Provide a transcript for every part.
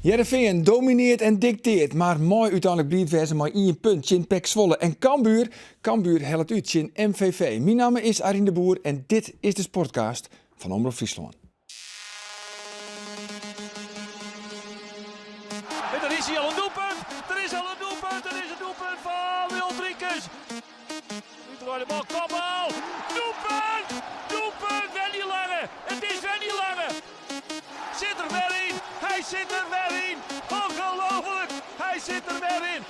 Hearrenfean domineart en dikteart, mar mei úteinlik bliid wêze mei ien punt tsjin PEC Zwolle en Cambuur. Cambuur hellet út tsjin MVV. Myn namme is Arjen de Boer en dit is de Sportcast fan Omrop Fryslân. En der is hy al in doelpunt! Der is al in doelpunt! Der is in doelpunt fan Uldrikis! Útdraaide bal, kopbal! Doelpunt! Doelpunt! Wendy Lange! It is Wendy Lange! Sit der wer yn! Hy sit der wer yn! Ongelooflijk! Hy sit der wer yn!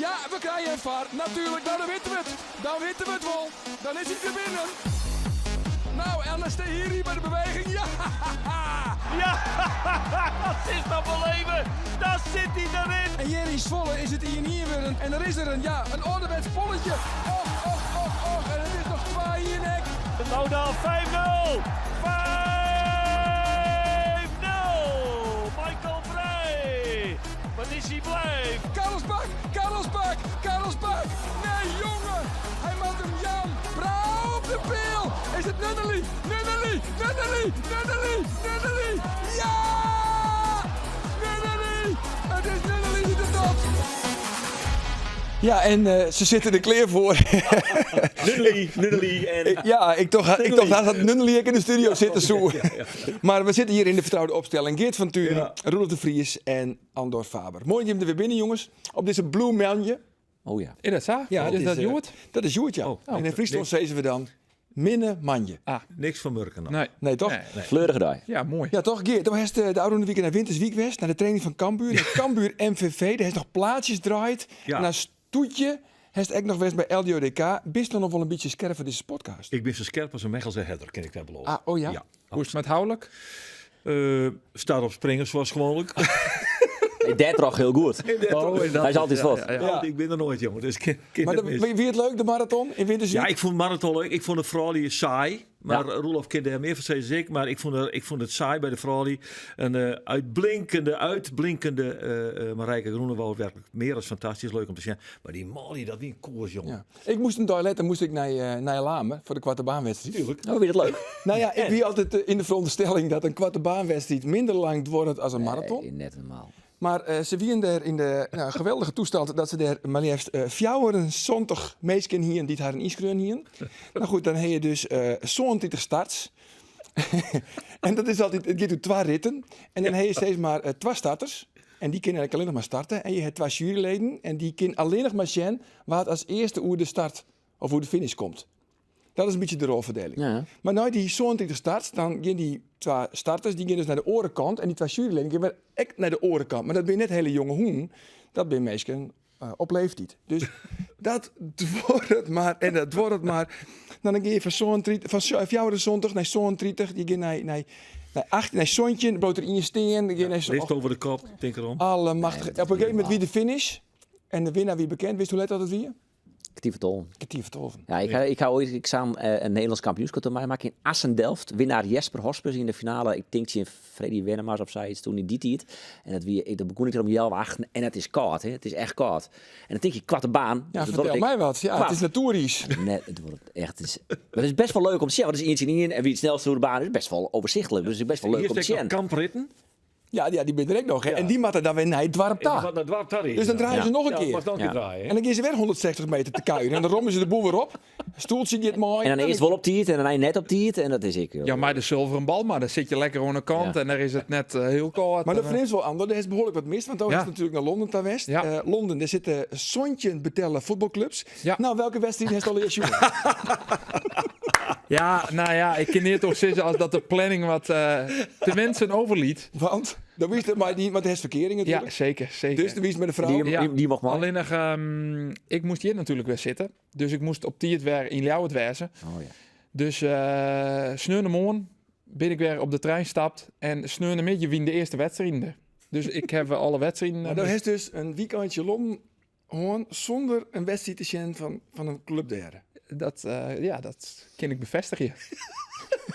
Ja, we krije in VAR. Natuerlik, no dan witte we it. Dan witte we it wol. Dan is hy der binnen. Nou, LST hier by de beweging. Ja! Ja, dat is noch beleven. Daar zit hij erin. En hjir yn Zwolle is it 1-1 wurden. En der is der in, ja, in âlderwets polletje. Och, och, och, och. En it is noch 2-1 ek. Nou dan 5-0. 5-0. Michael Breij. Wat is hij blij. Carlos Bak, Carlos Bak, Carlos Bak. Nee, jongen. Hy moat him jaan. Brau op de peal. Is it Nunnely? Nunnely, Nunnely, Nunnely, Nunnely. Ja! Nunnely! It is Nunnely dy't it docht. Ja, en eh, se sitte der klear foar. Nunnely, Nunnely en... Ja, ik tocht, ik tocht dat Nunnely ek yn de studio sitte soe. Mar we sitte hjir yn de fertroude opstelling. Geert van Tuinen, ja. Roelof de Vries en Andor Faber. Moai dat jim der wer binne, jonges. Op dizze Blue Moandei. Oh ja. Is dat sa? Ja, is dat hjoed? Dat is hjoed, ja. Oh. En yn Fryslân sizze we dan minne moandei. Ah. Niks fan murken Nee. Nee, toch? Nee. Nee. Fleurige dei. Ja, moai. Ja, toch? Geert, do hast de ôfrûne wike nei Winterswyk west, nei de training fan Cambuur. Nei Cambuur MVV, dêr hast noch plaatsjes draaid. Ja. En as toetje hast ek noch west by LDODK. Bist noch wol in bytsje skerp foar dizze podcast? Ik bin sa skerp as in Mechelse herder, kin ik dat belove. Ah, oh ja? Ja. Hoe is it mei it houlik? Staat op springen, zoals gewoonlijk. Dêrtroch hiel goed. Oh, is dat Hy is altyd fuort. Ja, ja. Ik bin der noait, jongen. Dus kin, kin Mar net de, mis. wie it leuk, de maraton yn Winterswyk? Ja, ik fûn maraton leuk. Ik fûn de froulju saai. Mar Ja. Roelof kin dêr mear fan sizze as ik. Mar ik fûn, ik fûn it saai by de froulju. In eh, uitblinkende, uitblinkende eh, eh, Marijke Groenewoud. Werklik mear as fantastysk leuk om te sjen. Mar dy manlju, dat wie in koers, jongen. Ja. Ik moast in dei letter moast ik nei, eh, nei Lamer foar de koarte baanwedstriid. Tuurlijk. Oh, wie dat leuk? Nou ja, ik wie altyd eh, yn de feronderstelling dat in koarte baanwedstriid minder lang duorret as in maraton. Nee, net normaal. Mar eh, se wienen dêr yn de nou, geweldige toestand dat se dêr mar leafst eh 74 minsken hienen dy't harren ynskreaun hienen. Nou goed, dan ha je dus eh 37 starts. en dat is altyd, it giet oer twa ritten. En dan ha je steeds mar eh, twa starters. En dy kinne allinnich mar starte. En je ha twa juryleden en dy kinne allinnich mar sjen wa't as earste oer de start of oer de finish komt. Dat is in bytsje de rolferdeling. Ja. Mar nei dy 37 starts, dan gean dy twa starters dy gean dus nei de oare kant. En dy twa juryleden gean wer ek nei de oare kant. Mar dat binne net hiele jonge hûnen. Dat binne minsken eh, op leeftiid. Dus dat duorret mar en dat duorret mar. Nou, dan gean je fan 37, fan 74 nei 37. Je gean nei, nei, nei 18, nei 17. Dan bliuwt der ien stean. Dan gean je nei Licht over de kop, tink erom. Allemachtige. Nee, dat Op in is gegeven momint wie niet de finish. En de winnaar wie bekend. Wist hoe let dat it wie? Kertier foar tolven. Kertier foar tolven. Ja, ik ha, ik ha oait, ik sa in Nederlânsk kampioenskip meimakke yn Assendelft. Winnaar Jesper Hospes yn de finale, ik tink tsjin Freddy Wennemars of sayts toen yn dy tiid. En dat wie, ik, dat begûn ik der om healwei achten en it is kâld, hè. It is echt kâld. En dan tink je, koarte baan. Ja, dus dat fertel wurdt my wat. Ja, it koart. is natoeriis. Nee, it wurdt echt, it is, mar it is best wol leuk om te sjen, want it is ien tsjin ien en wie it snelste oer de baan is best wol overzichtelijk. Dus it is best wol leuk Hier om te steekt nog sjen. kampritten. Ja, ja, dy binne der ek noch. Hè. En dy moatte dan wer nei it doarp ta. En dy moat nei it doarp ta Dus dan draaie se noch in Ja, kear. moat noch in kear Ja. draaie. En dan gean se wer 160 meter te kuieren. En dan romje se de boel wer op. Stoeltsje giet mei. En dan earst wol op tiid en dan net op tiid en dat is ek. Ja, mei de sulveren bal, mar dan sit je lekker oan de kant Ja. en dan is it net eh, hiel kâld. Mar dat En, fernimst wol, Andor. Dêr is behoarlik wat mist, want do Ja. hast natuerlik nei Londen ta west. Ja. Londen, dêr sitte 17 betelle fuotbalklups. Ja. Nou, welke wedstriid hast allegear sjoen? Ja, nou ja, ik kin neat oars sizze as dat de planning wat eh, te wensen overliet. Want, dan wist het maar die, want hast ferkearing Ja, natuerlik. zeker, zeker. Dus do wiest mei de frou. Dy, Ja. dy, dy mocht mei. Allinnich, ik moast hjir natuerlik wer sitte. Dus ik moast op tiid wer yn Ljouwert wêze. Oh ja. Dus eh sneontemoarn bin ik wer op de trein stapt. En sneontemiddei wiene de earste wedstriden der. Dus ik ha alle wedstriden. Mar do hast dus in weekendje Londen hân sûnder in wedstriid te sjen fan, fan in klup dêr. Dat, eh, ja, dat kin ik befêstigje.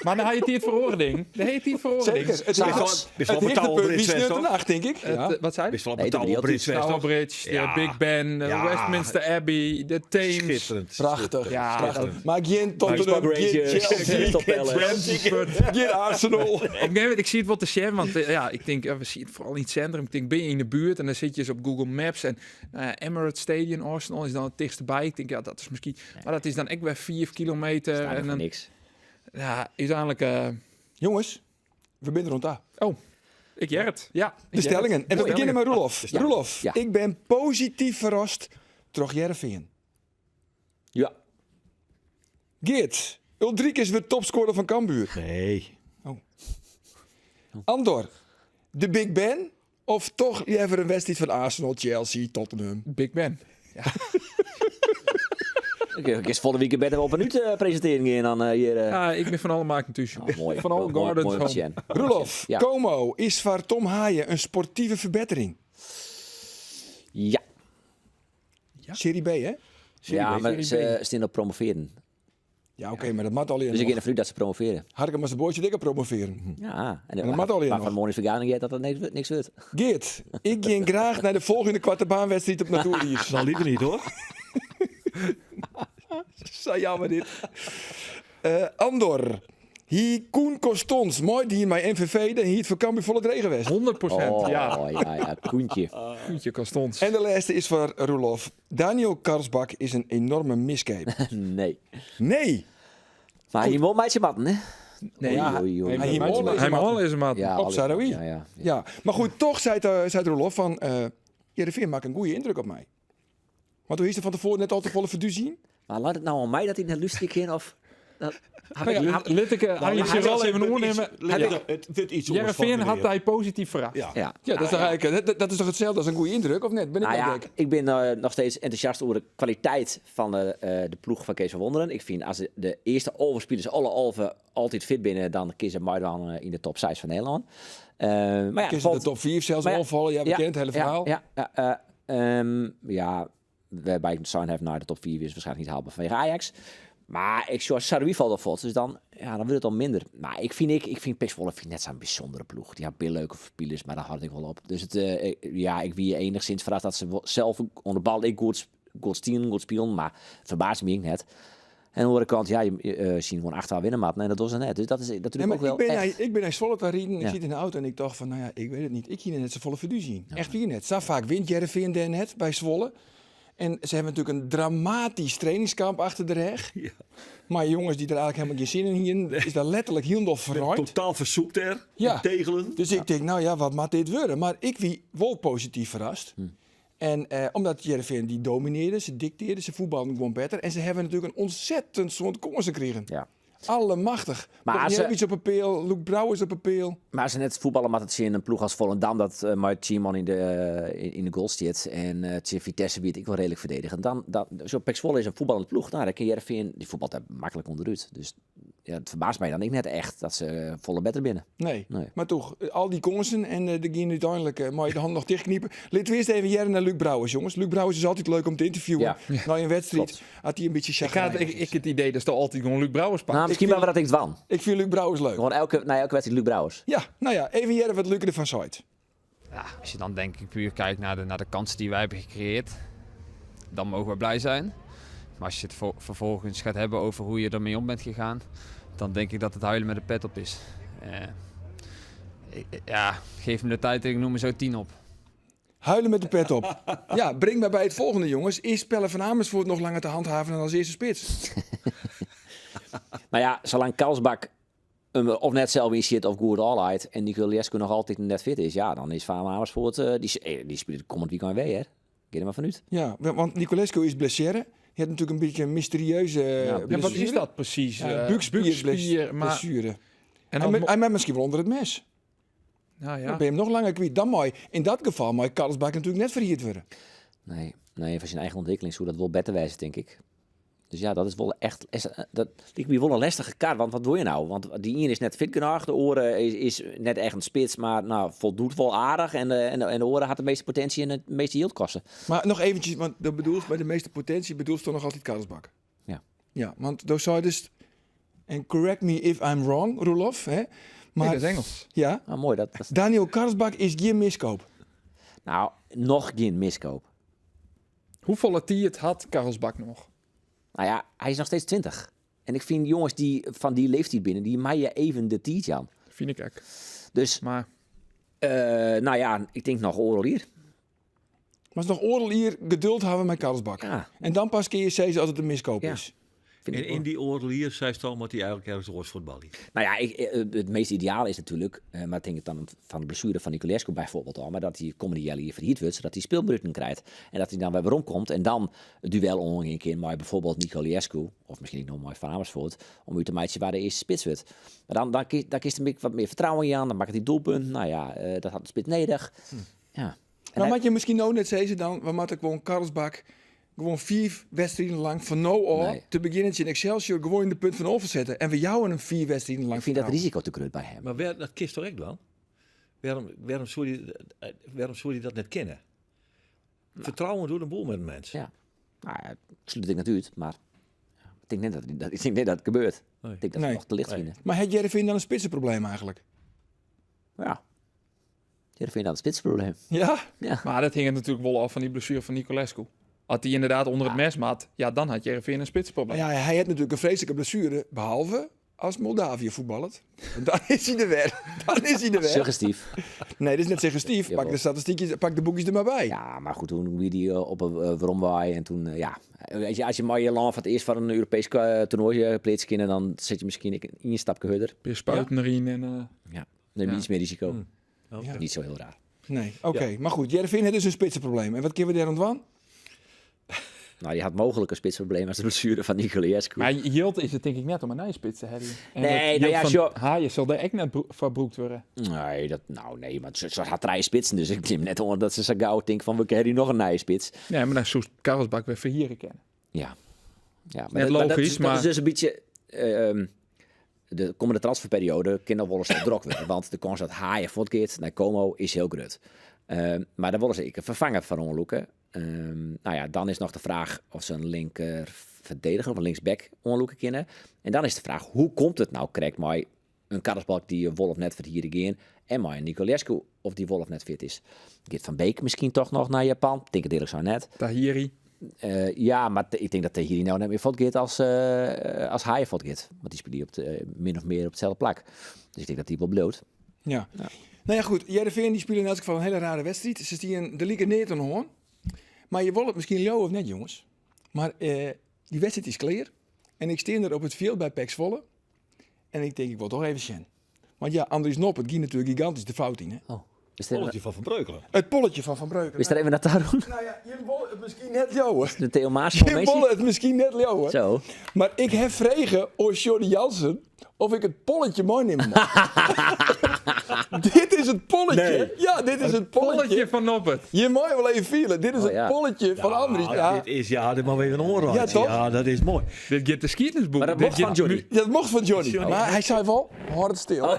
Maar dan ha je tiid foar oare dingen. Dan ha je tiid foar oare Zeker. dingen. Het Bist is wel- bist wel het op hichtepunt Tower wie Bridge sneurt geweest, de toch? nacht, denk ik. Ja. Het, wat zei je? Bist wel op Nee, de dat Tower bedoel Bridge geweest, Tower toch? Bridge, de Ja. Big Ben, de Ja. Westminster Abbey, de Thames. Schitterend. Prachtig. Ja, prachtig. Maar geen Tottenham, Park geen Rangers, Chelsea, Crystal geen Palace. geen Arsenal. Op een gegeven moment, ik zie het wat te share, want ja, ik denk, we zien het vooral in het centrum. Ik denk, ben je in de buurt? En dan zit je eens op Google Maps en nou ja, Emirates Stadium, Arsenal is dan het dichtst bij. Ik denk, ja, dat is misschien... Maar dat is dan echt weer 4 kilometer. Staat er En voor dan, niks. ja, uiteindelijk... Jongens, we zijn rond daar. oh, ik Gerrit. Ja, ik De Gerrit. stellingen. En we De beginnen met Roelof. Ja. Roelof, Ja. ik ben positief verrast door Jereveen. Ja. Geert, Uldrik is weer topscorer van Cambuur. Nee. Andor, de Big Ben of toch liever een wedstrijd van Arsenal, Chelsea, Tottenham? Big Ben. Ik ik is volle weekend beter op een minuut presenteren en dan hier. Ja, ik ben van alle markten thuis. Oh, mooi. Van alle Mooi, mooi, gardens mooi home. Etienne. Roelof, Ja. Como is voor Tom Haaien een sportieve verbetering. Ja. Serie B, hè? Ja, maar Serie ze staan op promoveren. Ja, oké, maar dat moet al in. Dus ik ga ervan uit dat ze promoveren. Had ik hem als een boordje dikker promoveren. Ja, en, dat mag al maar nog. van morgen is vergadering dat dat niks wordt. Geert, ik ging graag naar de volgende kwartebaanwedstrijd op Natuurdiers. Nou, liever niet hoor. Zo jammer dit. Andor, hier Koen Kostons, mooi die in mijn NVV, de hier voor Cambuur volle regen geweest. 100 procent, Oh, ja. ja, ja, Koentje. Koentje Kastons. En de laatste is voor Roelof. Daniel Karlsbak is een enorme miscape. Nee. Nee, Maar je moet meidje matten, hè? Nee, Oei, oei, oei. Hij mol is Hij een mol is een maat. Ja, op alles- Saroui. Ja, ja. Ja, maar goed, toch zei het Roelof van... Heerenveen maakt een goede indruk op mij. Want hoe is er van tevoren net al te volle verduzie? Maar laat het nou aan mij dat hij naar lustig in of... Dat, had ik- Lid- had- Lid ik Arjen Siral even oornemen. Het wordt iets Jereveen had hij positief verrast. Ja. ja. Ja, dat is, toch eigenlijk, dat, dat is toch hetzelfde als een goede indruk, of net? Ben ik Nou nou ja, gek? ik ben nog steeds enthousiast over de kwaliteit van de ploeg van Kees van Wonderen. Ik vind als de eerste overspelers alle alven altijd fit binnen, dan kiezen Marwan in de top 6 van Nederland. Maar ja, Kies valt- de top 4 zelfs Maar ja, onvallen. Ja, we kennen het hele verhaal. Ja, ja, ja, waarbij ik zijn heb naar de top 4 is waarschijnlijk niet haalbaar vanwege Ajax. Maar ik zoals Saroui valt al vod, dus dan, ja, dan wordt het al minder. Maar ik vind PEC Zwolle vind ik net zo'n bijzondere ploeg. Die had heel leuke spelers, maar daar had ik wel op. Dus het, ja, ik wie enigszins verrast dat ze zelf onder de bal ik goed stien, goed spelen, maar het verbaast me net. En aan de andere kant, ja, je zien gewoon 8 winnen, maat. Nee, dat was het net. Dus dat is natuurlijk Nee, maar ook wel ik ben, echt. naar, ik ben naar Zwolle te rijden. Ik Ja. zit in de auto en ik dacht van, nou ja, ik weet het niet. Ik hier net zo volle verduzie. Echt hier net. Zo vaak wint Jereveen daar net bij Zwolle. En ze hebben natuurlijk een dramatisch trainingskamp achter de reg. Ja. Maar jongens die er eigenlijk helemaal geen zin in hebben, is daar letterlijk heel verrooid. Totaal verzoekt er. Ja. In Tegelen. Dus ik denk, nou ja, wat moet dit worden? Maar ik wie wel positief verrast. En omdat Jereveen die domineerde, ze dicteerde, ze voetbalden gewoon beter. En ze hebben natuurlijk een ontzettend soort kansen gekregen. Ja. Allemachtig. Maar Maar als ze- iets op een peel, Luc Brouwers op een peel. Maar als ze net voetballen, maar het zien een ploeg als Volendam dat maar Simon in de goal zit en het Vitesse biedt ik wel redelijk verdedigen. Dan zo PEC Zwolle is een voetballende ploeg. Nou, daar kun je Heerenveen, die voetbalt daar makkelijk onderuit. Dus ja, het verbaast mij dan ik net echt dat ze volle beter binnen. Nee. Nee. Maar toch, al die kansen en de gingen uiteindelijk maar je de hand nog dichtkniepen. Laten we eerst even jaren naar Luc Brouwers, jongens. Luc Brouwers is altijd leuk om te interviewen. Ja. Na een wedstrijd Klopt. had hij een beetje Ik, ga chagrijnig. het, ik het idee dat ze altijd gewoon Luc Brouwers pakt. Nou, misschien maar wat ik het wan. Ik vind Luc Brouwers leuk. Gewoon elke wedstrijd Luc Brouwers. Ja, nou ja, even jaren wat Luc ervan zei. Ja, als je dan denk ik puur kijkt naar de kansen die wij hebben gecreëerd, dan mogen we blij zijn. Maar als je het vervolgens gaat hebben over hoe je ermee om bent gegaan, dan denk ik dat het huilen met de pet op is. Ja, geef me de tijd en ik noem me zo 10 op. Huilen met de pet op. Ja, breng mij bij het volgende, jongens. Is Pelle van Amersfoort nog langer te handhaven dan als eerste spits? Maar ja, zolang Kalsbak hem of net zelf in zit of goed all uit en Niculescu nog altijd net fit is, ja, dan is Van Amersfoort, die speelt komend weekend weer, hè. Ga er maar vanuit. Ja, want Niculescu is blessure. Je hebt natuurlijk een beetje een mysterieuze Ja, En wat blessure. is dat precies? Ja, Buikspier, maar buikspierblessure. en Hij dan hij moet misschien wel onder het mes. nou ja. Dan ben je hem nog langer kwijt. Dan mooi. In dat geval mag Karlsbak natuurlijk net verhierd worden. Nee, nee, van zijn eigen ontwikkeling zou dat wel beter wijzen, denk ik. Dus ja, dat is wel echt... Is, dat lijkt me wel een lastige kaart, want wat doe je nou? Want die ene is net fit genoeg, de oren is net echt een spits, maar nou, voldoet wel aardig. En de oren had de meeste potentie en het meeste yield kosten. Maar nog eventjes, want dat bedoelt bij de meeste potentie bedoelt toch nog altijd Karlsbak. Ja. Ja, want daar zou dus En correct me if I'm wrong, Roelof. Hè? Maar, dat is Engels. Ja. Ah, mooi. Dat, dat... Daniel Karlsbakk is geen miskoop. Nou, nog geen miskoop. Hoeveel het had Karlsbakk nog? Nou ja, hij is nog steeds 20. En ik vind jongens die van die leeftijd binnen, die maaien even de tiet aan. Vind ik ook. Dus, maar... nou ja, ik denk nog oorlog hier. Maar is nog oorlog hier geduld hebben met Karlsbakk. Ja. En dan pas kun je zeggen als het een miskoop Ja. is. Vind En ik in wel. die oorlog hier, zei ze al, moet hij eigenlijk ergens oors voetballen. Nou ja, het meest ideale is natuurlijk, maar het hangt dan van de blessure van Niculescu bijvoorbeeld al, maar dat hij komende jaren hier verhierd wordt, zodat hij speelminuten krijgt. En dat hij dan weer waarom komt en dan het duel om een keer maar bijvoorbeeld Niculescu, of misschien ook nog maar Van Amersfoort, om u te meidje waar de eerste spits wordt. Maar dan kiest hij wat meer vertrouwen in aan, dan maakt hij doelpunt. Nou ja, dat had de spits nedig. Ja. En Maar hij- moet je misschien ook net zeggen dan, we moeten gewoon Karlsbakk gewoon 4 wedstrijden lang van no al Nee. te beginnen in Excelsior gewoon in de punt van over zetten. En we jouwen hem 4 wedstrijden lang. Ik vind dat vertrouwen. risico te groot bij hem. Maar dat kist toch echt wel? Waarom zou je dat net kennen? Vertrouwen doet een boel met een mens. Ja. Nou ja, sluit ik natuurlijk, maar ik denk net dat, ik denk net dat het gebeurt. Nee. Ik denk dat Nee. ze nog te licht Nee. vinden. Maar het Heerenveen dan een spitsenprobleem eigenlijk? Ja. Heerenveen dan een spitsenprobleem. Ja? Ja. Maar dat hing het natuurlijk wel af van die blessure van Niculescu. Had hij inderdaad onder het mes maat, ja, dan had Heerenveen een spitsprobleem. Nou ja, hij heeft natuurlijk een vreselijke blessure, behalve als Moldavië voetballt. Want dan is hij er weer. Dan is hij er weer. Suggestief. Nee, dit is net suggestief. Jawel. Pak de statistiekjes, pak de boekjes er maar bij. Ja, maar goed, toen wie die op een uh, en toen, ja. Weet je, als je maar je land van het eerst van een Europees toernooi pleegt kunnen, dan zit je misschien een stapje harder. Weer spuiten erin en... Ja, neem je Ja. iets meer risico. Oké. Niet zo heel raar. Nee, oké. Maar goed, Heerenveen heeft dus een spitsenprobleem. En wat kunnen we daar aan? Nou, je had mogelijk een spitsprobleem als de blessure van Niculescu. Maar Jilt is het denk ik net om een nieuwe spits te hebben. En Nee, dat nou Jilt ja, van sure. Haaien zal daar echt net verbroekt worden. Nee, dat, nou nee, maar ze had drie spitsen, dus ik neem net onder dat ze zo gauw denken van we krijgen hier nog een nieuwe spits. Nee, maar dan zou Karlsbakk weer verhieren kennen. Ja. Ja, maar Net dat, maar dat logisch, is, dat maar- is dus een beetje... de komende transferperiode kan nog wel eens wat druk worden. Want de kans dat Haaien voortkeert naar Como is heel groot. Maar daar willen ze ik een vervanger van onloeken. Nou ja, dan is nog de vraag of ze een linker verdediger of een linksback onloeken kunnen. En dan is de vraag, hoe komt het nou, correct, maar een Karlsbakk die Wolf net verhieren gaan en maar een Niculescu of die Wolf net fit is. Geert van Beek misschien toch nog naar Japan? Ik denk het eerlijk zo net. Tahiri. Ja, maar ik denk dat Tahiri nou net meer voortgeeft als Haaien voortgeeft. Want die speelt hier min of meer op hetzelfde plak. Dus ik denk dat die wel bloot. Ja. Nou ja, goed. Heerenveen die spelen in elk geval een hele rare wedstrijd. Ze stien de lieke neer te hoorn. Maar je wil het misschien jou of net, jongens. Maar die wedstrijd is klaar. En ik steen er op het veld bij PEC Zwolle. En ik denk, ik wil toch even zien. Want ja, Andries Noppert ging natuurlijk gigantisch de fout in. Hè? Oh. Is er Polletje van Van Breukelen. Het polletje van Van Breukelen. is er even naar Taroen? Nou ja, je wil het misschien net jou, hè. De Theo Maas Je wil het misschien net jou, hè. Zo. Maar ik heb vregen aan Johnny Jansen of ik het polletje mooi nemen mag. Dit is het polletje. Nee. Ja, dit is het polletje. Polletje van Noppert. Je mag wel even vielen. Dit is Oh, het ja. polletje van Andries. Ja. Dit is, ja, dit mag even een oor Ja, toch? Ja, dat is mooi. Dit gaat de geschiedenisboek. Maar dat Dit mocht van gaat Johnny. nu- Dat mocht van Johnny. Maar hij zei wel, houd het stil. Oh,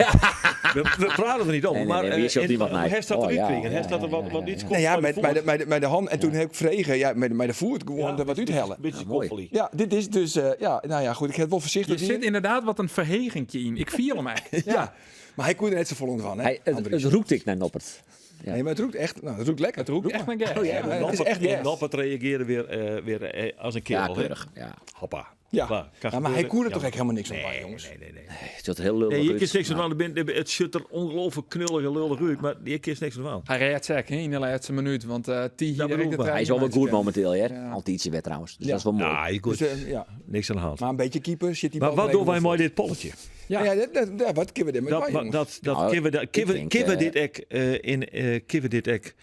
We praten er niet over, Nee, nee, maar nee, wie is op die wat hij mij? heeft dat Oh, eruit ja, kregen. ja, Hij staat er ja, wat, ja, wat ja, iets ja. Nou ja, komt met de hand. En toen heb ik vregen, ja, met de voet gewoon er wat uithellen. Beetje Ja, mooi. koffie. Ja, dit is dus, ja, nou ja, goed, ik heb wel voorzichtig Je zit inderdaad wat een verhegentje in. Ik viel hem eigenlijk. Ja. Maar hij kon er net zo vol van, hè? Hij, het roept ik naar Noppert. Ja. Nee, maar het roekt echt, nou, het roekt lekker. Het roekt echt naar gas. Oh, ja, maar het is echt En gas. Noppert reageerde weer als een kerel. Ja, hè. keurig. Ja. Hoppa. Ja. Klaar. Kan Ja, maar hij gebeuren. koerde toch Ja. echt helemaal niks van bij, Nee, jongens. nee, nee, nee. Het zit heel lullig Nee, je uit, kist niks maar- van aan. Het zit er ongelooflijk knullig en lullig uit, maar je kist niks van aan. Hij redt zeker hè, in de laatste minuut. Want die Dat bedoel ik maar. Hij is wel wel goed momenteel, hè? Ja. Antietje werd trouwens. Dus Ja. dat is wel mooi. Ja, je goed. Dus, ja. Niks aan de hand. Maar een beetje keeper zit die Maar bal wat er doen even wij voor. mooi dit polletje? Ja. Ja, dat, wat kunnen we dit met Dat, wij, maar jongens? dat, dat Nou, kunnen we, dat, ik kunnen we, denk, kunnen we dit ek, in, kunnen we dit ek,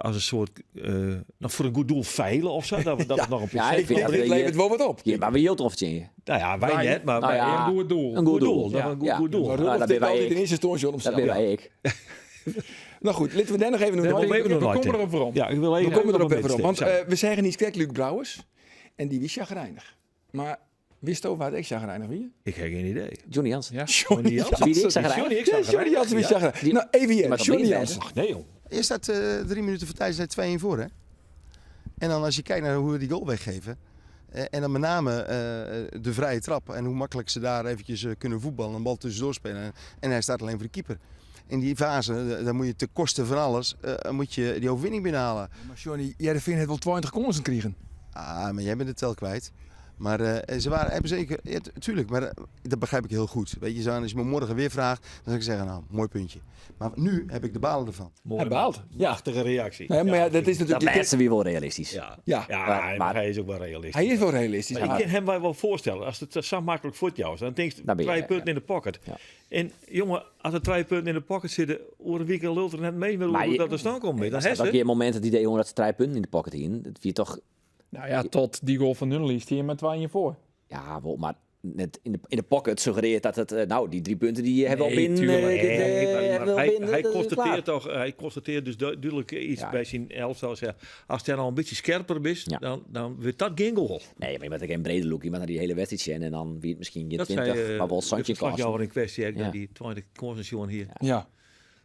als een soort, nog voor een goed doel veilen of zo? Dat we dat we nog een Ja, procent ik vind Dit dat we levert hier- wel wat op. Ja, maar we hield of je. Nou ja, wij Wij. net, maar Nou wij- ja, Een goed doel. Een goed doel. Dat Ja. was een goed, Ja. goed doel. Maar Nou, Rudolf dat dit ben wij altijd in ik. eerste instantie om Dat ben wij ik. Nou goed, laten we daar nog even We, nog we even we nog komen nooit, erop waarom. Ja, ik wil even We komen erop op even op. Want stip. we zeggen niet kijk Luc Brouwers. En die wie chagrijnig. Maar wist je waar ik chagrijnig wie? Ik heb geen idee. Johnny Jansen. Ja. Johnny Jansen. Wie ik chagrijnig? Johnny, ik Ja, Johnny Jansen wie chagrijnig. Die- Nou, even die hier. mag Johnny blind Jansen. Ach nee joh. Eerst staat 3 minuten voor tijd, zijn 2-1 voor hè. En dan als je kijkt naar hoe we die goal weggeven. En dan met name de vrije trap en hoe makkelijk ze daar eventjes kunnen voetballen, een bal tussendoor spelen. En hij staat alleen voor de keeper. In die fase, dan moet je ten koste van alles, moet je die overwinning binnenhalen. Maar Johnny, Heerenveen heeft wel 20 kansen gekregen. Ah, maar jij bent de tel kwijt. Maar ze waren, hebben zeker, ja, tuurlijk, maar dat begrijp ik heel goed. Weet je, zo, als je me morgen weer vraagt, dan zou ik zeggen, nou, mooi puntje. Maar nu heb ik de balen ervan. Mooi, Hij baalt. Ja. Prachtige reactie. Nee, maar ja, dat is Dat natuurlijk... laatste weer wel realistisch. Ja, Ja. ja, Maar- maar, hij is ook wel realistisch. Hij is wel realistisch. Maar ik kan hem wel voorstellen, als het zo makkelijk voor jou is, dan denk je Dan ben je- drie ja, punten in de pocket. Ja. En jongen, als er drie punten in de pocket zitten, oor een week lult er net mee met Maar hoe je- dat er staan komt. Dan Dat heeft is ook ze. een keer het moment dat idee jongen dat ze drie punten in de pocket in. Dat wie toch, Nou ja, tot die goal van Nunnely is hier met 2 voor. ja, wel, maar net in de pocket suggereert dat het, nou, die drie punten die hebben we al Nee, binnen. tuurlijk. dit, Nee, maar- hebben maar we al hij, binnen, hij dat is klaar. constateert toch, hij constateert dus duidelijk iets Ja. bij zijn elftal. Zeg, Als hij al een beetje scherper is, Ja. dan wordt dat geen goal. Nee, maar je bent ook geen brede look. Je bent naar die hele wedstrijd zien en dan wie het misschien je Dat 20, zei maar wel de Santje verslagjouwer in kwestie, hè, Ja. dat die 20 kansen hier. Ja,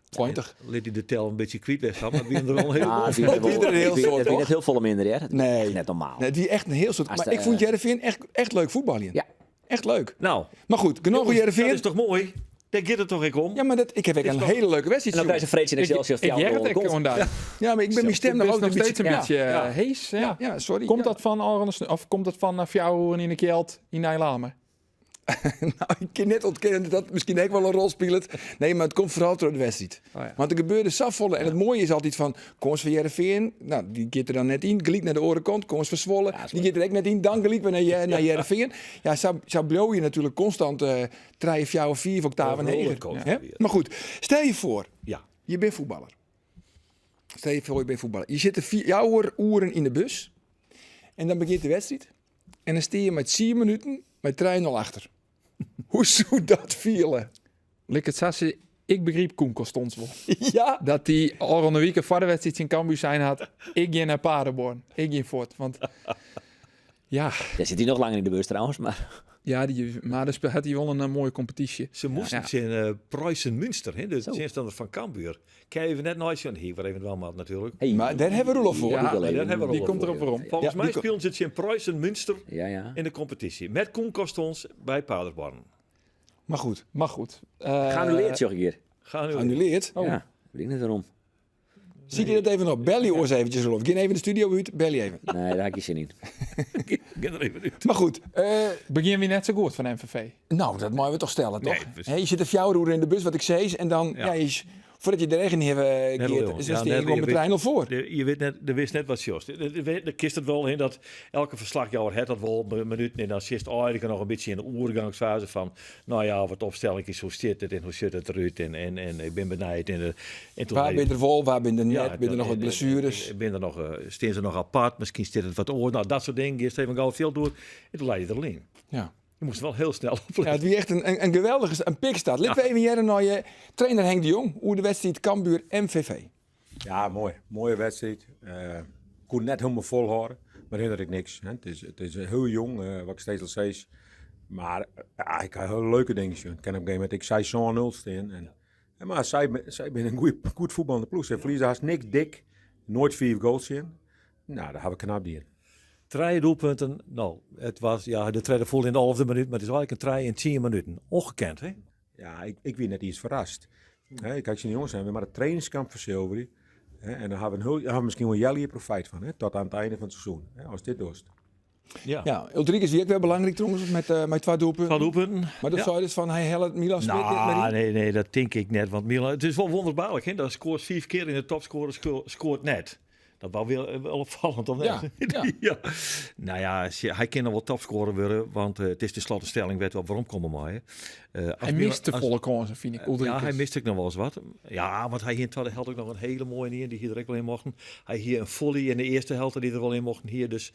20. Liet hij de tel een beetje kwijt weg, maar wie er al een Ja, heleboel. het wie Die er heel soort, het toch? net heel volle minder, hè? Dat is Nee. echt net normaal. Nee, die echt een heel soort. Als Maar de, ik vond Heerenveen echt, echt leuk voetballen. Ja. Echt leuk. Nou, Maar goed, genoeg jongens, dat Heerenveen. is toch mooi? Daar gaat het toch ik om? Ja, maar dat, ik heb echt Is een toch- hele leuke wedstrijd. En dan krijg je Freedje en Ik, Excelsior. ik jou jij het goal. gewoon daar. Ja, maar ik ben mijn stem nog Ik ook nog steeds een beetje Ja. hees. Ja. Ja, sorry. Komt Ja. dat van Aron of komt dat van Fjouwen in de Kjeld in Nijlame? Nou, ik kan net ontkennen dat dat misschien ook wel een rol speelt. Nee, maar het komt vooral door de wedstrijd. Oh ja. Want er gebeurde safvolle. En het mooie is altijd van, Kons van Heerenveen, nou, die gaat er dan net in. Geliek naar de orenkant, Kons van Zwolle, die gaat er ook net in. Dan geliek weer naar Heerenveen. Ja, zo blow je natuurlijk constant 3, 4, 4 octaven Een heger. rollercoaster Hè? weer. Maar goed, stel je voor, Ja. je bent voetballer. Stel je voor, je bent voetballer. Je zit er vier jouw uren in de bus. En dan begint de wedstrijd. En dan sta je met 4 minuten met 3-0 achter. Hoe zou dat vielen? Lik het Sasse, ik begreep Koen Kostons wel. Ja, Dat die al een week voor de wedstrijd in Cambuur zijn had. Ik ging naar Paderborn. Ik ging voort. Want ja, Daar zit hij nog langer in de bus trouwens, maar ja die, maar dan had hij wel een mooie competitie. Ze moesten Ja. in Preußen Münster, hè, de tegenstander van Cambuur. Kijk even net nooit zo'n hier, waar even wel maat natuurlijk. hey, maar daar hebben we Roelof voor. Ja, Google daar even. hebben we Die Roelof komt voor. erop waarom. Volgens Ja, mij die ko- speelden ze het in Preußen Münster Ja, ja. in de competitie. Met Koen Kostons bij Paderborn. Maar goed, Maar goed. Geannuleerd, zeg ik hier. Ga nu. geannuleerd. Oh. Ja, weet ik niet waarom. Zie je dat even op? Bel je oors eventjes, Roelof. Ga even de studio uit, bel je even. Nee, daar heb ik geen zin in. Ga er even uit. Maar goed, Begin weer net zo goed van MVV. nou, dat mogen we toch stellen, toch? Nee, precies. Hè, je zit een fjouwer in de bus, wat ik zei, en dan, ja. Ja. je, voordat je de regen hebt, Net keert, wel, is ja, dan net, gewoon je met weet- trein al voor. Je weet net, er wist net wat Jos. De kist het wel in dat elke verslagjouwer het dat wel een minuut en dan zit eigenlijk nog een beetje in de oergangsfase van, nou ja, wat opstelling is, hoe zit het en hoe zit het eruit en ik ben benijd. En toen Waar hij- ben je er vol, waar ben je er net, Ja, ben er dat- nog wat blessures. En ben er nog, staan ze nog apart, misschien zit het wat oor. Nou, dat soort dingen. Eerst even gauw veel door. En toen leid je er in. Ja. Je moest wel heel snel opletten. Ja, het wie echt een geweldige een pikstart. Laten we even jaren naar je trainer Henk de Jong, hoe de wedstrijd Cambuur MVV. Ja, mooi. Mooie wedstrijd. Ik kon net helemaal volhouden, maar herinner ik niks. Hè. Het is heel jong, wat ik steeds al zei. Maar ja, ik had heel leuke dingen zien. Ik ken op een gegeven moment, ik zei zo'n 0 staan. En maar zij zijn een goeie, goed voetballende ploeg. Zij verliezen haast niks dik. Nooit 4 goals in. Nou, daar hebben we knap die in. Drie doelpunten. Nou, het was ja, de tweede voelde in de halve minuut, maar het is eigenlijk een trein in 10 minuten. Ongekend, hè? Ja, ik ben net iets verrast. Hè, kijk, zijn jongens zijn we maar het trainingskamp verzilveren. Hè, en daar hebben we, een heel, daar hebben we misschien wel jullie profijt van, hè, tot aan het einde van het seizoen. Hè, als dit doet. Ja. Ja, Ulrike is weer ook weer belangrijk trouwens met twee doelpunten. Twee doelpunten. Maar dat Ja. zei dus van hij helpt Milan Smit niet Nou, meer in. nee, nee, dat denk ik net. Want Milan, het is wel wonderbaarlijk, hè? Dat scoort 4 keer in de topscorer, scoort net. Dat was wel opvallend, of Ja, net? ja. ja. Nou ja, hij kan nog wel topscorer worden, want het is tenslotte stelling, werd wel waarom komen maar. Hè. Als Hij Milan- mist de volle kansen, vind ik. Ulrikes. Ja, hij mist ook nog wel eens wat. Ja, want hij hier in de tweede helft ook nog een hele mooie neer die hier direct wel in mochten. Hij hier een volley in de eerste helft die er wel in mochten hier. Dus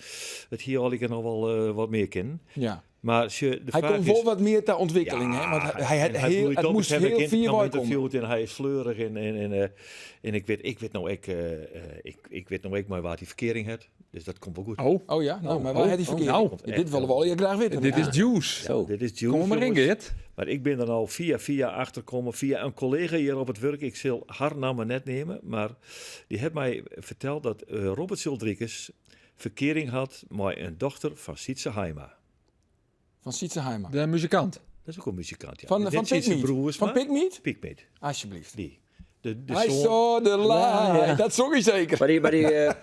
het hier al ik er nog wel wat meer kennen. Ja. Maar als je, de Hij vraag kon is, wel wat meer ter ontwikkeling, hè? Want hij, hij, en heel, bloeit het op. moest Ik heb heel hem vier komen. geïnterviewd en hij is fleurig en ik weet nou ik weet nou ik maar waar die verkering het. Dus dat komt wel goed. Oh, Oh ja, nou, maar waar oh, had hij oh, verkering? nou. Ja, dit willen we al je graag weten. dit is juice. Zo. Dit is juice, Kom maar in, jongens. Geert. Maar ik ben er al via via achterkomen, via een collega hier op het werk. Ik zal haar naam maar net nemen, maar die heeft mij verteld dat Robert Sildriekes ferkearing hat mei in dochter fan Sytse Haima. Fan Sytse Haima. De muzikant. Dat is ek in muzikant, ja. Fan, Net fan Sytse Pigmeat. Broersma. Fan Pigmeat? Pigmeat. Alsjeblieft. Dy. De, de I zoon- saw the light. Dat zong hij zeker. Maar die, maar die eh,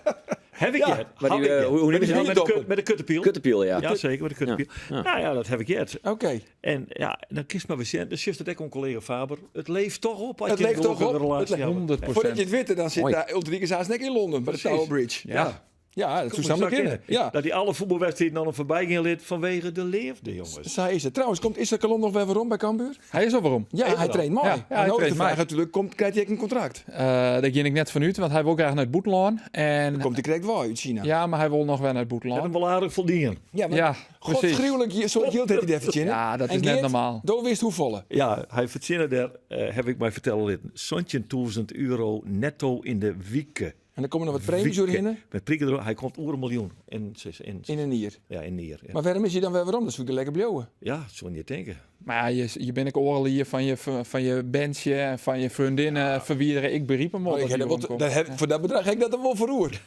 Heb ik het. maar die, hoe noem je Met ze de, nou? met de, kut- met de kuttepiel. Kuttepiel, ja. Ja, zeker, met de kuttepiel. Ja. Nou ja, dat heb ik het. Oké. En ja, dan kiest maar weer zin. Dan zit het ook een collega Faber. Het leeft toch op. Als Het je een leeft toch gelukkige op. relatie Het le- hebt. 100 Voordat je het weet, dan zit Mooi. daar Ulrike Zaasnek in Londen bij de Precies. Tower Bridge. Ja. Ja, dat Kom zou maar samen eens kunnen. Ja. Dat die alle voetbalwedstrijden dan een voorbij gaan lid vanwege de leefde, jongens. Zij is het. Trouwens, komt Issa Kalon nog weer waarom bij Cambuur? Hij is al waarom. Ja, hij traint mooi. Ja, ja, en hij nou is de traint vraag mooi. natuurlijk, komt, krijgt hij ook een contract? Daar ging ik net van uit, want hij wil graag naar het Boetland. En Komt hij correct wel uit China? ja, maar hij wil nog wel naar het Dat Boetland. hem wel aardig voldienen. Ja, maar Ja, precies. godsgruwelijk, zo'n geld heeft hij daar verdienen. Ja, dat En is net Geert, normaal. Door wist hoe volle. Ja, hij verdiende daar, heb ik mij vertellen litten, 17.000 euro netto in de wieken. En dan komen er wat premies Wieken. doorheen Met prikken erop, hij komt oer een miljoen in, in, in een nier. ja, in Nier. Ja, Maar waarom is hij dan weer waarom? Dat zoek ik lekker blauwen. ja zou je denken. Maar ja, je bent ik oorlog hier van je, van je bandje en van je vriendinnen verwieren. Ik beriep hem wel. Maar dat ik hij heb dat, waarom dat komt. heb, voor dat bedrag heb ik dat er wel voor roer.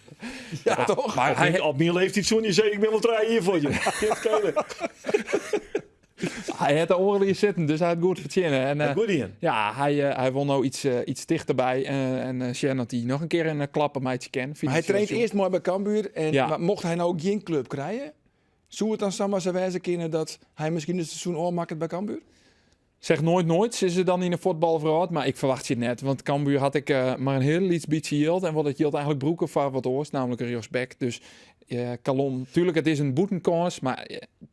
Ja, toch? Maar hij, Op mijn leeftijd zou je zeggen, ik ben wel drie hier voor je. Kind schelen. hij had de oorlog hier zitten, dus hij had goed verdienen. En, Goed in. ja, hij, hij wil nou iets, iets dichterbij. En Shen dat hij nog een keer een klap op meidje ken. Maar hij traint eerst mooi bij Cambuur. En, Ja. Maar mocht hij nou ook geen club krijgen, zou het dan samen zijn wijze kunnen dat hij misschien het seizoen oormaakt bij Cambuur? Zeg nooit nooit, is er dan in de voetbalverhaal. Maar ik verwacht je net. Want Cambuur had ik maar een heel iets beetje yield. En wat het yield eigenlijk broeken van wat oors, namelijk een Jos Beck. Dus Calon, tuurlijk, het is een boetenkans. Maar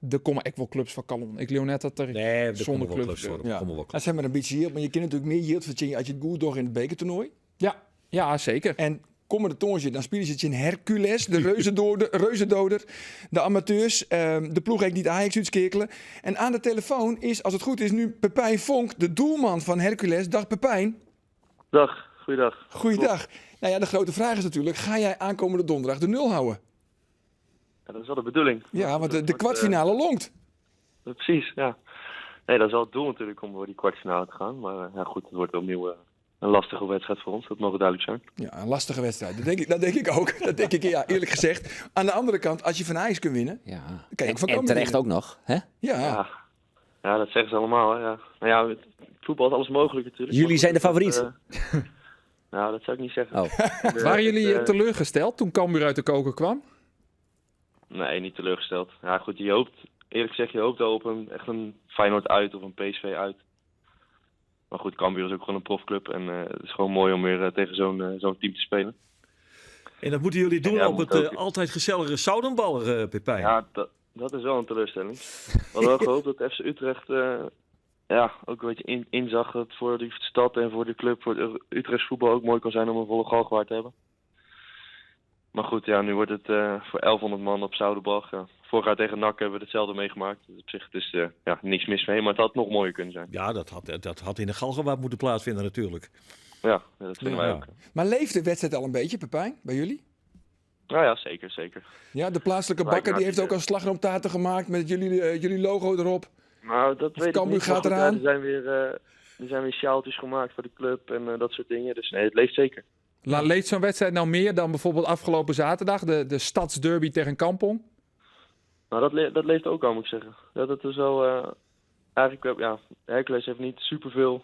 er komen echt wel clubs van Calon. Ik leeuw net dat er Nee, er zonder komen wel clubs. clubs voor. Ja. Er komen wel Dat clubs. zijn maar een beetje yield, maar je kunt natuurlijk meer yield verdienen als je het goed doet in het bekertoernooi. Ja, ja, zeker. En komende tongetje, dan spelen ze het in Hercules, de reuzendoder, reuzendoder, de amateurs, de ploeg heeft niet Ajax uitskekelen. En aan de telefoon is, als het goed is, nu Pepijn Vonk, de doelman van Hercules. Dag Pepijn. Dag, goeiedag. Goeiedag. Nou ja, de grote vraag is natuurlijk, ga jij aankomende donderdag de nul houden? Ja, dat is wel de bedoeling. Ja, want de, Dat de wordt, kwartfinale longt. precies, ja. Nee, dat is wel het doel natuurlijk om voor die kwartfinale te gaan. Maar ja, goed, het wordt opnieuw een lastige wedstrijd voor ons. Dat mogen duidelijk zijn. Ja, een lastige wedstrijd. Dat denk ik, dat denk ik ook. Dat denk ik, ja, eerlijk gezegd. Aan de andere kant, als je van Ajax kunt winnen, Ja. dan kan je ook van En Cambuur terecht winnen. ook nog, hè? Ja. Ja, ja dat zeggen ze allemaal. Hè, ja. Nou ja, met voetbal is alles mogelijk natuurlijk. Jullie Maar zijn de goed, favoriet. dat, nou, dat zou ik niet zeggen. Oh. Waren jullie het, teleurgesteld toen Cambuur uit de koker kwam? Nee, niet teleurgesteld. Ja, goed, je hoopt, eerlijk gezegd, je hoopt al op een, echt een Feyenoord uit of een PSV uit. Maar goed, Cambuur is ook gewoon een profclub. En het is gewoon mooi om weer tegen zo'n team te spelen. En dat moeten jullie doen Ja, op moet het ook. altijd gezellige Zoudenballer, Pepijn. Ja, dat is wel een teleurstelling. We hadden wel gehoopt dat FC Utrecht ja, ook een beetje inzag dat het voor de stad en voor de club, voor het Utrechts voetbal ook mooi kan zijn om een volle Galgenwaard te hebben. Maar goed, ja, nu wordt het voor 1100 man op Zoudenbalch. Ja. Vorig jaar tegen NAC hebben we hetzelfde meegemaakt. Dus op zich het is ja, niks mis mee, maar het had nog mooier kunnen zijn. Ja, dat had in de Galgenwaard moeten plaatsvinden natuurlijk. Ja, dat vinden wij Ja. ook. Maar leeft de wedstrijd al een beetje, Pepijn, bij jullie? Nou ja, zeker, zeker. Ja, de plaatselijke Lijkt bakker me die heeft ook al hartstikke. slagroomtaarten gemaakt met jullie logo erop. Nou, dat Of weet ik Cambuur niet. Maar gaat goed, ja, eraan. er zijn weer sjaaltjes gemaakt voor de club en dat soort dingen. Dus nee, het leeft zeker. Leeft zo'n wedstrijd nou meer dan bijvoorbeeld afgelopen zaterdag, de stadsderby tegen Kampong? Nou, dat leeft ook al, moet ik zeggen. Ja, dat is wel... eigenlijk, ja, Hercules heeft niet superveel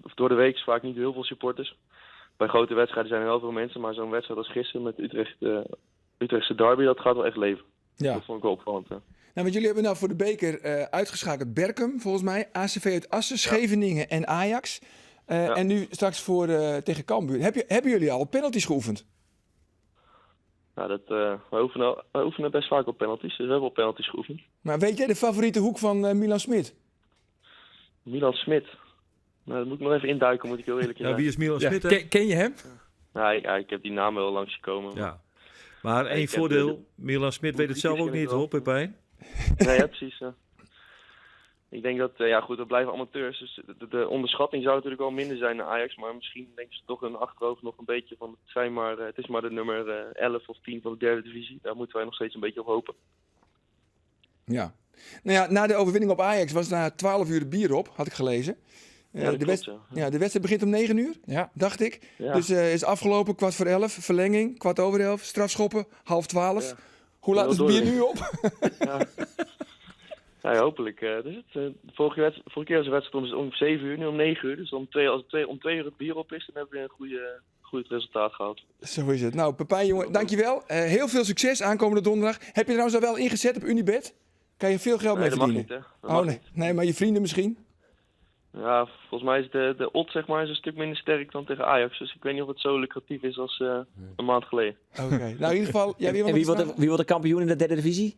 of door de week is vaak niet heel veel supporters. Bij grote wedstrijden zijn er wel veel mensen, maar zo'n wedstrijd als gisteren met Utrechtse derby, dat gaat wel echt leven. Ja. Dat vond ik wel opvallend. Ja. Nou, want jullie hebben nou voor de beker uitgeschakeld Berkum, volgens mij, ACV uit Assen, Scheveningen en Ajax. En nu straks voor tegen Cambuur. Hebben jullie al penalties geoefend? Nou, wij oefenen best vaak op penalties, dus we hebben al penalties geoefend. Maar weet jij de favoriete hoek van Milan Smit? Milan Smit? Nou, dat moet ik nog even induiken, moet ik heel eerlijk Ja, zijn. wie is Milan Ja, Smit, hè? ken je hem? Nou, ik heb die naam wel langs gekomen. Ja. Maar Ja, één ik heb voordeel, de- Milan Smit weet het zelf ook ken ik niet, wel. hoor, Pepijn. Nee, ja, precies. Ja. Ik denk dat, ja goed, dat blijven amateurs. Dus de onderschatting zou natuurlijk wel minder zijn naar Ajax. Maar misschien denken ze toch in hun achterhoofd nog een beetje van... Het, zijn maar, het is maar de nummer 11 of 10 van de derde divisie. Daar moeten wij nog steeds een beetje op hopen. Ja. Nou ja, na de overwinning op Ajax was na 12 uur de bier op, had ik gelezen. Ja, de, dat wedst- klopt, ja. ja, de wedstrijd begint om 9 uur, Ja. dacht ik. Ja. Dus is afgelopen 10:45, verlenging, 11:15, strafschoppen, 11:30. Ja. Hoe laat is het bier Heel nu op? Ja. Nou ja, hopelijk. Dus het, vorige keer was de wedstrijd om 7 uur, nu om 9 uur. Dus als om 2 uur het bier op is, dan hebben we een goed resultaat gehad. Zo is het. Nou, Pepijn, jongen, dankjewel. Heel veel succes aankomende donderdag. Heb je trouwens al wel ingezet op Unibet? Kan je veel geld Nee, mee dat mag verdienen? niet, hè? Dat Oh mag nee. niet. Nee, maar je vrienden misschien? Ja, volgens mij is de odd zeg maar, is een stuk minder sterk dan tegen Ajax. Dus ik weet niet of het zo lucratief is als een maand geleden. Oké. Nou, in ieder geval, jij weer En wat wie te wordt, de, vragen? wie wordt de kampioen in de derde divisie?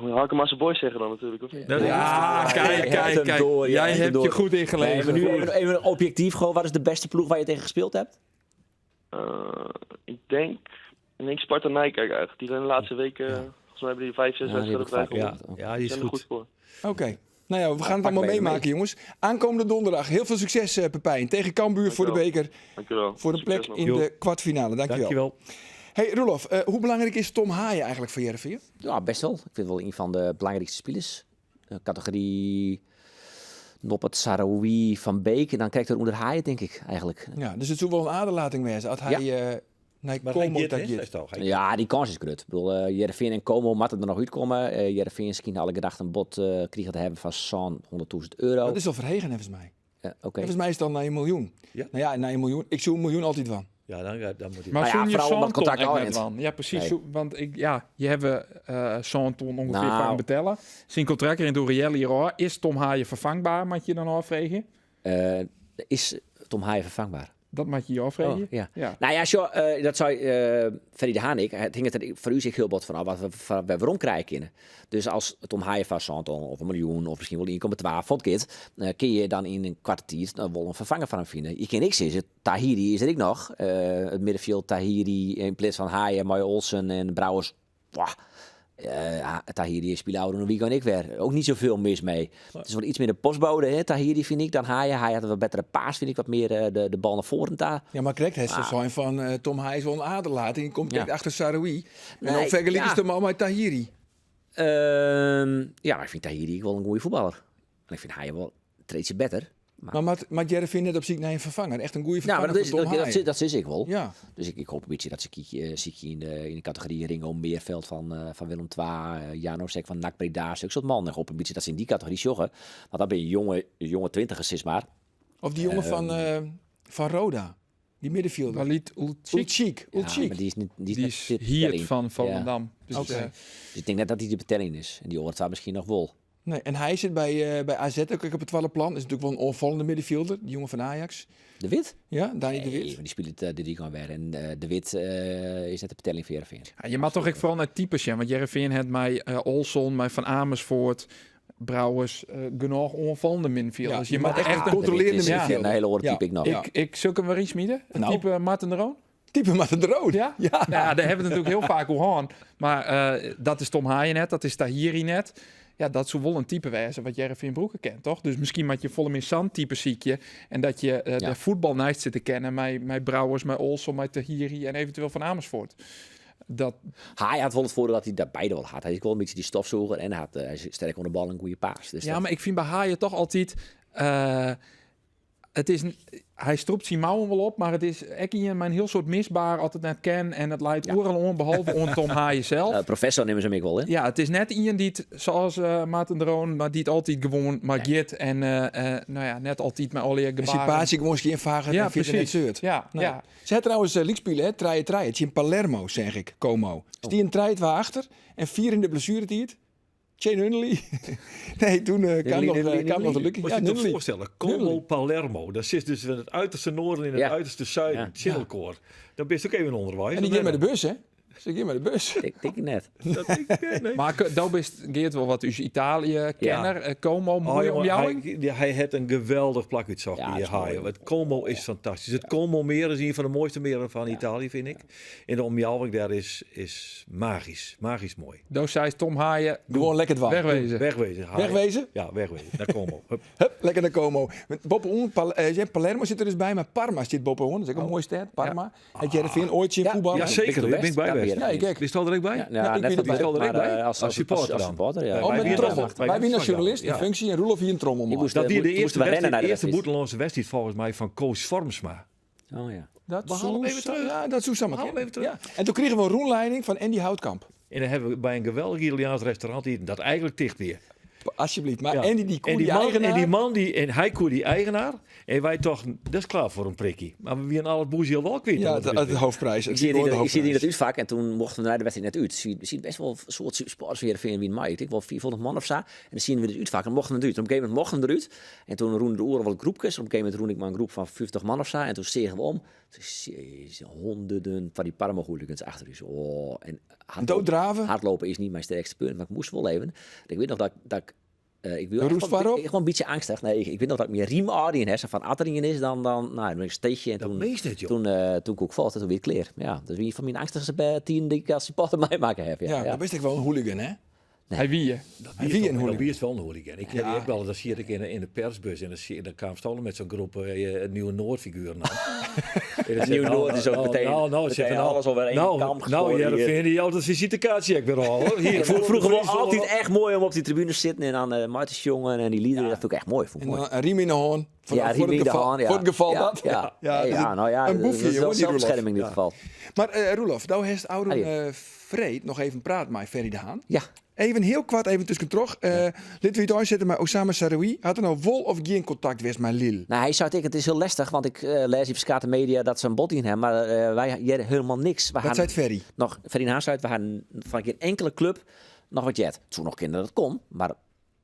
Moet je Harkema's Boys zeggen dan natuurlijk, of niet? Nou, Ja, jij kijk, hebt kijk, hem kijk. door, jij Jij hebt hem hebt je door. goed ingelezen. Nee, maar nu even objectief gewoon. Wat is de beste ploeg waar je tegen gespeeld hebt? Ik denk Sparta Nijkerk eigenlijk. Die zijn de laatste weken, volgens mij hebben die 5, 6 Ja, die heb wedstrijden ik op rij vaak gewonnen. Ja. Ja, die is Zijn er goed. goed voor. Oké. Nou ja, we gaan het pak allemaal hem even meemaken, mee. jongens. Aankomende donderdag. Heel veel succes, Pepijn. Tegen Cambuur voor de Dankjewel. beker. Dankjewel. Voor een Succes plek nog. in Jo. de kwartfinale. Dankjewel. Dankjewel. Hey Roelof, hoe belangrijk is Tom Haaien eigenlijk voor Heerenveen? Ja, best wel. Ik vind het wel een van de belangrijkste spelers. Categorie Noppert, Sarawi, Van Beek. En dan krijgt er onder Haaien, denk ik, eigenlijk. Ja, dus het zou wel een aderlating wezen als hij naar Maar hij Como gaat, dat hè? gaat. Is toch? Hij- Ja, die kans is groot. Ik bedoel, Heerenveen en Como moeten er nog uitkomen. Heerenveen misschien alle gedachten een bod krijgen te hebben van zo'n 100.000 euro. Dat is al verhegen, volgens mij. Oké. Volgens mij is het dan naar een miljoen. Ja. Nou ja, naar een miljoen. Ik zoek een miljoen altijd van. Ja, dan moet hij. Maar Nou ja, zoen je vooral omdat zo'n het contract ton al echt net in. van. Ja, precies. Nee. Want ik, ja, je hebt zo'n ton ongeveer Nou. van betellen. Zijn contract erin door Riel hier Is Tom Haaien vervangbaar, moet je dan afvregen? Is Tom Haaien vervangbaar? Dat moet je je afvregen. Oh, ja. Ja. Nou ja, sure, dat zou Ferry de Haan ik. Het hing het er voor u zich heel bot vanaf wat we van, we waarom krijgen kunnen. Dus als Tom Haaien van Santon of een miljoen of misschien wel 1,2 vond kind, kun je dan in een kwartier wel een vervanger van hem vinden. Je kan niks is het. Tahiri is er ik nog. Het middenveld Tahiri in plaats van Haaien, Maya Olsen en Brouwers. Wah. Tahiri is ouder dan wie kan ik weer. Ook niet zoveel mis mee. Het is wel iets meer de postbode, hè, Tahiri vind ik, dan Haaien. Hij had een wat betere paas, vind ik, wat meer de bal naar voren daar. Ja, maar correct, het zijn van Tom Haaien is wel een aderlating. Die komt Ja. echt achter Saroui. En Nee, dan vergelijk ja. is de man met Tahiri. Ja, maar ik vind Tahiri wel een goede voetballer. En ik vind Haaien wel een treedje beter. Maar maar Heerenveen net op zoek naar een vervanger. Echt een goede Ja, vervanger maar dat is, voor Tom dat, dat, Haaien. dat is ik wel. Ja. Dus ik hoop een beetje dat ze Kietje in de categorie Ringo Meerveld van Willem II, Janosek van NAC Breda, zulke soort man. Ik hoop een beetje dat ze in die categorie joggen. Want dan ben je jonge twintigers, zeg maar. Of die jongen van Roda. Die middenvelder. Walid Ulchik. Ulchik. Ja, Ulchik. maar die is niet, die is Die net is de hier betelling. van Volendam. Dus, Oké. Dus ik denk net dat hij de betelling is. En die hoort daar misschien nog wel. Nee, en hij zit bij AZ ook op het tweede plan. Is natuurlijk wel een onvallende middenvelder. Die jongen van Ajax. De Wit? Ja, Dani de Nee, Wit. maar die speelt de die weer. En De Wit is net de betelling voor Heerenveen. Ja, je mag toch ik vooral naar types, ja. Want Heerenveen had mij Olsson, mij Van Amersfoort, Brouwers, genoeg onvallende middenvelders. Ja, Dus je je mag mag echt echt een een... controlerende De Wit is middenvelder. Een hele oren Ja. type ik nog. Ja. Ik zoek hem weer iets midden. Het Nou. type Martin de Roon. Type Martin de Roon. Ja? Ja. Nou, ja, daar hebben we het natuurlijk heel vaak over gehad. Maar dat is Tom Haaien net, dat is Tahiri net. Ja, dat zou wel een type wezen wat Heerenveen Broeken kent, toch? Dus misschien met je volle meer zand type ziekje. En dat je de voetbal naast zit te kennen. Mijn Brouwers, mijn Olsson, mijn Tahiri en eventueel Van Amersfoort. Dat... Hij had wel het voordeel dat hij daar beide wel had. Hij is wel een beetje die stofzoger en hij is sterk onder de bal en een goede paas. Dus ja, dat- maar ik vind bij Haaien toch altijd... het is, hij stroept zijn mouwen wel op, maar het is ekkie en mijn heel soort misbaar altijd net ken en het leidt oeral om, behalve om Tom Haaien zelf. Professor nemen ze hem ik wel, hè? Ja, het is net iemand die het, zoals Maarten de Roon, maar die het altijd gewoon maar git en nou ja, net altijd met alle En gebaren. sympathie gewoon eens vragen Ja, en vindt het net precies. zeurt. Ja, Nee. ja. Ze had trouwens uh, hè? Traaien, traaien. Het is in Palermo, zeg ik, Como. Dus die een traait waar achter en 4 in de blessuretijd. Shane Nunnally. Nee, toen kwam nog, kwam nog de lucky. Moet Ja, je je toch Nunnally. voorstellen, Como Nunnally. Palermo. Dat zit dus in het uiterste noorden en in het uiterste zuiden. Ja. Chilkoor. Dat ben je ook even onderwijs. En die ging met de bus, hè? Ze ging met de bus. Ik denk ik net. Dat ik, nee. Maar daar is Geert wel wat us Italië-kenner. Como, Oh, mooie jongen, om jou. hij heeft een geweldig plak uitzocht, Ja, die dat is mooi. Haaien. Het Como is fantastisch. Het Como meer is een van de mooiste meren van Italië, vind ik. En de omjouwing daar is magisch. Magisch mooi. Daar zei Tom Haaien, Gewoon lekker dwang. wegwezen. Wegwezen. Haaien. Wegwezen? Ja, wegwezen. Naar Como. Hup. Hup, lekker naar Como. Met Bob Oen, Palermo zit er dus bij, maar Parma zit Bob Oen. Dat is ook een mooie stad, Parma. Heb jij de Vin ooit zien Ja. voetballen? Ja, zeker. Victor Daar ben ik West. bij Ja, wedstriid. Ja, ik ek. Bist al er ek by? Ja, Ja, ik net wie wat erbij. Bist al er ek maar, by? eh, Als supporter Als dan. supporter, ja. Wij Oh, met een wienen trommel. als- wij Wij wienen als ja. journalist in Ja. functie en Roelof hier een trommel. Ik man. moest, Dat eh, wie de moesten eerste, we rennen wedstrijd, naar de eerste wedstrijd. buitenlandse wedstrijd volgens mij van Koos Vormsma. Oh ja. Dat We halen hem even zou- terug. Ja, dat zou samen We halen hem kunnen. even terug. Ja. En toen kregen we een rondleiding van Andy Houtkamp. En dan hebben we bij een geweldig Italiaans restaurant eten, dat eigenlijk dicht weer. Alsjeblieft. Maar Ja. Andy die koe, en die, die man, eigenaar. en die man die en hij koe die eigenaar en wij toch dat is klaar voor een prikkie. Maar we wienen al het boezje al wel kwijt. ja, het hoofdprijs. Ik Het zie het gewoon in, de ik zie het in het hoofdprijs. uitvak en toen mochten we naar de wedstrijd net uit. Zie, zie best wel een soort supporters weer vinden wie mij. Ik denk wel 400 man of zo. En dan zien we het uitvak en mochten we het uit. En op een gegeven moment mochten we eruit. En toen roenden de oren wat groepjes. Op een gegeven moment roende ik maar een groep van 50 man of zo. En toen stegen we om. Toen zie je honderden van die Parma hooligans achter ons. Oh, en hardlopen, Dooddraven. hardlopen is niet mijn sterkste punt, maar ik moest wel even. Ik weet nog dat, dat ik ik wil De echt roest gewoon, waarop? ik, gewoon een beetje angstig. Nee, ik weet nog dat ik meer riem in hè, zo van Atteringen is dan, dan nou, dan ben ik steegje en Dat toen, meest het, joh. toen, toen koek valt en toen weer kleer. Ja, dus wie van mijn angstigste tien die ik als supporter mij maken heb. Ja, Ja, ja. dat is ik wel een hooligan, hè? Hij wie je. Dat Wie bier een is wel- hooligan? dat bier is wel een hooligan. Ik heb die ook wel, dan zie ik in de persbus en dan, zie, dan kwam Stolen met zo'n groep het nieuwe Noordfiguren aan. En dan Nieuw zegt, Noord is ook meteen- Nou, meteen zegt, nou, alles alweer één nou, kam Nou, geschoren Jereveen, hier. die jou dat visitekaartje ook weer al. hoor. Hier, Ik vond het vroeger wel Friesland. altijd echt mooi om op die tribune te zitten en dan Martens jongen en die liederen. Dat vond ik echt mooi. Vond ik En mooi. dan een riem in de hoorn. Voor, ja, voor, Riem het in de geval, haan, ja. voor het geval ja, dat. Ja, Ja, ja, dat is een- nou ja, een dat boefje, is wel jongen, die Roelof. zelfbescherming in dit Ja. geval. Maar Roelof, nou heeft oude Ah, ja. Vreed nog even praat met Ferry de Haan. Ja, Even heel kwart, even tussen terug. Laten we het uitzetten, maar Osama Saroui had er nou wol of geen contact geweest met Lille? Nou, hij zou het, het is heel lastig, want ik lees in verschillende media dat ze een bot in hebben, maar wij hier helemaal niks. We Dat gaan zei het Ferry. nog, Ferry Haas uit, we gaan van geen enkele club nog wat jet. Toen nog kinderen dat kon, maar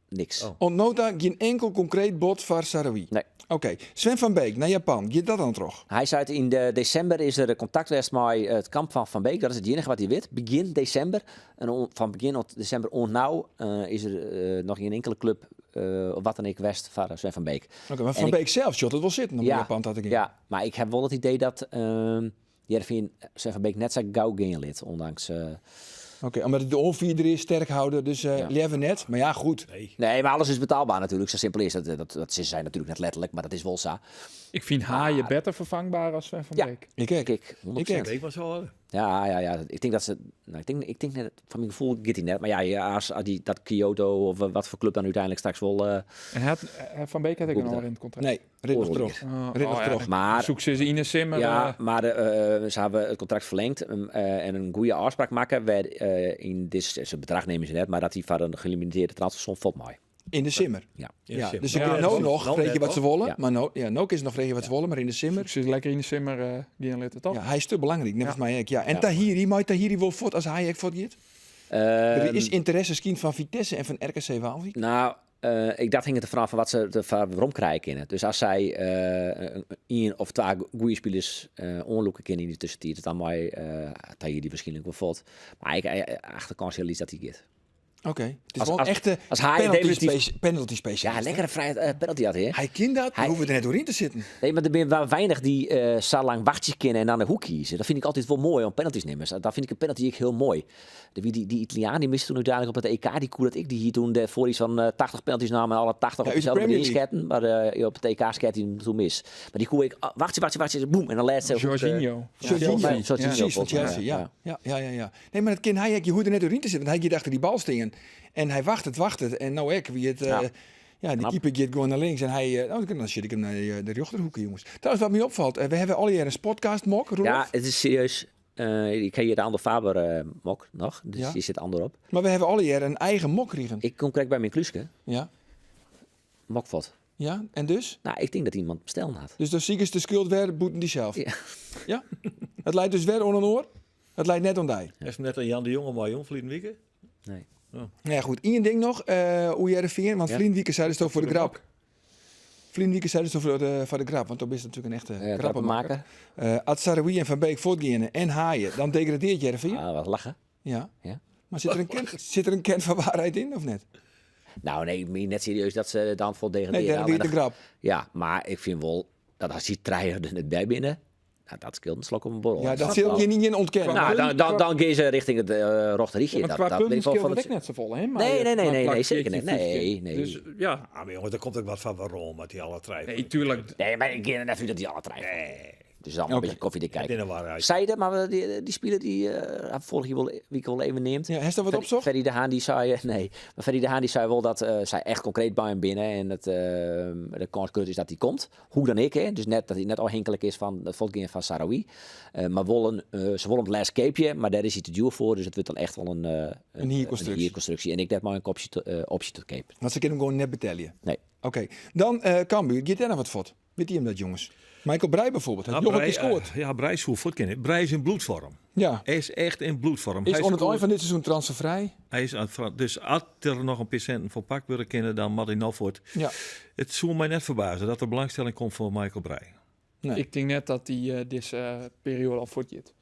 niks. Oh. Ontnota geen enkel concreet bod voor Saroui. Nee. Oké, Sven van Beek naar Japan. Gaat dat dan terug? Hij zei het in de december is er contact geweest met het kamp van Van Beek. Dat is het enige wat hij weet. Begin december. En van begin tot december ontnauw is er nog geen enkele club, of wat dan ik, West van Sven van Beek. Oké, maar En Van ik- Beek zelf, joh, dat wel zitten om naar Japan te gaan. Ja, maar ik heb wel het idee dat Jervin Sven van Beek net zo gauw geen lid, ondanks... Oké, omdat het de onvierder is, sterk houden, dus Ja. liever net. Maar ja, goed. Nee, maar alles is betaalbaar natuurlijk. Zo simpel is dat. Dat, dat ze zijn natuurlijk net letterlijk, maar dat is wel zo. Ik vind Haaien beter vervangbaar als Sven van Ja. Beek. Ik kijk. Kijk, 100%. Ik was zo. Ja, ja, ja. Ik denk dat ze. Nou, ik denk net, van mijn gevoel gaat hij net. Maar ja, ja, als die, dat Kyoto of wat voor club dan uiteindelijk straks wel. En had, Van Beek had ik Goed nog bedrag. in het contract. Nee, rit nog Oorlog. terug. Oh, Rit nog oh, ja, terug. Maar Zoek ze in de simmer. ja, maar ze hebben het contract verlengd en een goede afspraak maken. Waar, in dit zijn bedrag nemen ze net, maar dat die van een gelimiteerde transfersom valt mooi. In de simmer. Ja. In de Ja, simmer. dus ze Ja, kunnen dat nou is- nog nou vreeg je net, wat ze toch? willen. Ja. Maar nou, ja, nou is het nog vreeg je wat ze willen, maar in de simmer. Zoek ze lekker in de simmer, die in toch? Ja, hij is te belangrijk, net Ja. als mij ook. Ja. En Ja. Tahiri, maar Tahiri wil voort als hij ook voort gaat? Er is interesse misschien van Vitesse en van RKC Waalwijk. Nou, ik dacht hing het ervan af van wat ze er van waarom krijgen kunnen. Dus als zij één of twee goede spelers onloeken kunnen in de tussentijd, dan mag Tahiri waarschijnlijk wel voort. Maar ik achterkant heel liefst dat hij gaat. Oké. Het is Als- wel een echte als hij penalty, definitief- penalty specialist. Ja, lekkere vrije penalty had hij. hè? Hij kent dat, Hij- we hoeven er net doorheen te zitten. Nee, maar er zijn wel weinig die zo lang wachtjes kennen en dan de hoek kiezen. Dat vind ik altijd wel mooi om penalties nemen. Dat vind ik een penalty ook heel mooi. De, wie die, die Italiaan die miste toen uiteindelijk op het EK, die koe dat ik die hier toen de, voor iets van 80 penalties nam en alle 80 Ja, op uit de dezelfde manier Premier League. sketten. Maar op het EK sket hij hem toen mis. Maar die koe ik, ah, wachtje, wachtje, wachtje, boem. En dan laatste hoek, Jorginho. Jorginho. Ja, Jorginho, Precies, van volgens mij, Chelsea, ja. Ja, ja, ja, ja. Nee, maar dat kind hij, je hoeft er net doorheen te zitten, want hij gaat achter die bal stingen. En hij wacht het, wacht het. En nou ik, wie het... Ja. ja, die Knap. keeper gaat gewoon naar links en hij... nou, dan zit ik hem naar de rechterhoek, jongens. Trouwens, wat mij opvalt, we hebben al hier een podcast mok, Roelof. Ja, het is serieus. Ik heb hier de Ander Faber mok nog, dus Ja. die zit ander op. Maar we hebben al hier een eigen mok kregen. Ik kom correct bij mijn kluske, Ja, mokvot. ja, en dus? Nou, ik denk dat iemand bestellen had. Dus de ziek is de schuld weer, boeten die zelf. Ja. Ja? Het leidt dus weer onder een oor. Het leidt net om die. Is net een Jan de Jonge maar jong, verleden week. Nee. Nou ja, goed. Eén ding nog, hoe jij de want Ja. Vlienwieken zei dus toch voor de grap. Vlienwieken zei dus toch voor de grap, want dat is natuurlijk een echte Ja, grappenmaker. grappenmaker. Atsaroui en Van Beek voortgaan en Haaien, dan degradeert Jereveen. Ah, wat lachen. Ja. Ja. Maar zit er, een kern, zit er een kern van waarheid in, of net? Nou, nee, ik meen net serieus dat ze dan vol Nee, degraderen. daar weer de Alleen grap. Ja, maar ik vind wel dat als die treien er net bij binnen, nou, dat scheelt een slok op een borrel. Ja, dat zul je niet in ontkennen. Nou, dan gaan ze richting het Rochterietje. Want Dat, qua dat punten weet ik wel scheelt van het het... ook net zo vol, hè? Maar Nee, je- nee, nee, maar nee, plak nee, zeker 14, niet. Nee, 15. nee. Dus ja, Ah, maar jongen, daar komt ook wat van waarom, met die alle twijfel. nee, tuurlijk. Nee, maar ik ken net dat die alle treien. Nee. Dus dan een beetje koffiedik Dit kijken. is de waarheid. Zijde, maar die speler die had vorig jaar wel, week wel even neemt. Ja, heeft dat wat opzocht? Ferry de Haan die zei, nee, maar Ferry de Haan die zei wel dat zij echt concreet bij hem binnen en dat de kans groot is dat hij komt. Hoe dan ik, hè? Dus net dat hij net afhankelijk is van het volgende van Sahraoui. Maar ze willen het last capeje, maar daar is hij te duur voor, dus het wordt dan echt wel Een hierconstructie. een hierconstructie. En ik heb maar een optie tot cape. Want ze kunnen hem gewoon net betalen. Nee. Oké, dan Cambuur. Gaat daar nog wat voor? Weet je hem dat, jongens? Michael Breij bijvoorbeeld. Heeft nog een keer gescoord. Ja, Breij is hoe voet kennen. Breij is in bloedvorm. Ja. Hij is echt in bloedvorm. Is Hij onder het scoort- eind van dit seizoen transfervrij? Hij is aan het dus als er nog een patiënt voor pak willen kennen, dan Martin Novoort. Ja. Het zou mij net verbazen dat er belangstelling komt voor Michael Breij. Nee. Ik denk net dat die deze periode al voortgaat.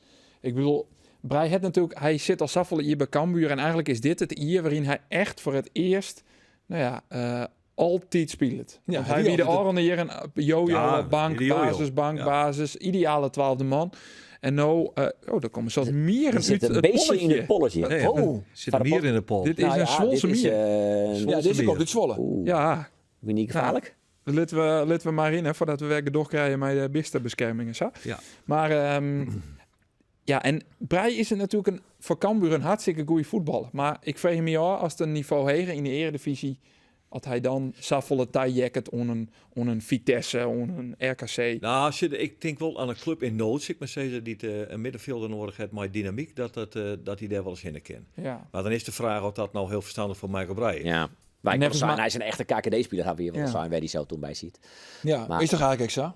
Ik bedoel, Breij het natuurlijk, hij zit al zoveel hier bij Cambuur en eigenlijk is dit het jaar waarin hij echt voor het eerst, nou ja, altijd speelt. Ja, Want hij hij wie wie de altijd Aron hier een jojo, Ja, bank, de jojo. basis, bank, Ja. basis, ideale 12e man. En nou, oh, daar komen zelfs mieren Er zit uit een het beestje in het polletje. polletje. Nee, Oh. er zit een mier in de pol. Dit is Nou een ja, Zwolse dit is, mier. Ja, deze komt uit Zwolle. Oeh, Ja, ben niet gevaarlijk? Laten we maar in, hè, voordat we werken doorkrijgen met de bisterbescherming en zo. Ja. Maar ja, en Breij is het natuurlijk voor Cambuur een hartstikke goede voetballer. Maar ik vraag me af, als het een niveau heger in de eredivisie, had hij dan Saffolle Tajacket on een Vitesse, on een RKC. Nou, als je, ik denk wel aan een club in nood, ik maar zeggen, die een middenvelder nodig heeft, maar dynamiek, dat hij daar wel eens in kan. Ja. Maar dan is de vraag of dat nou heel verstandig voor Michael Breij is. Ja. Maar ik Net wil als zeggen, ma- hij is een echte KKD-speler, hebben we hier wel Ja. zijn waar hij zelf toen bij ziet. Ja, Maar- is toch eigenlijk zo?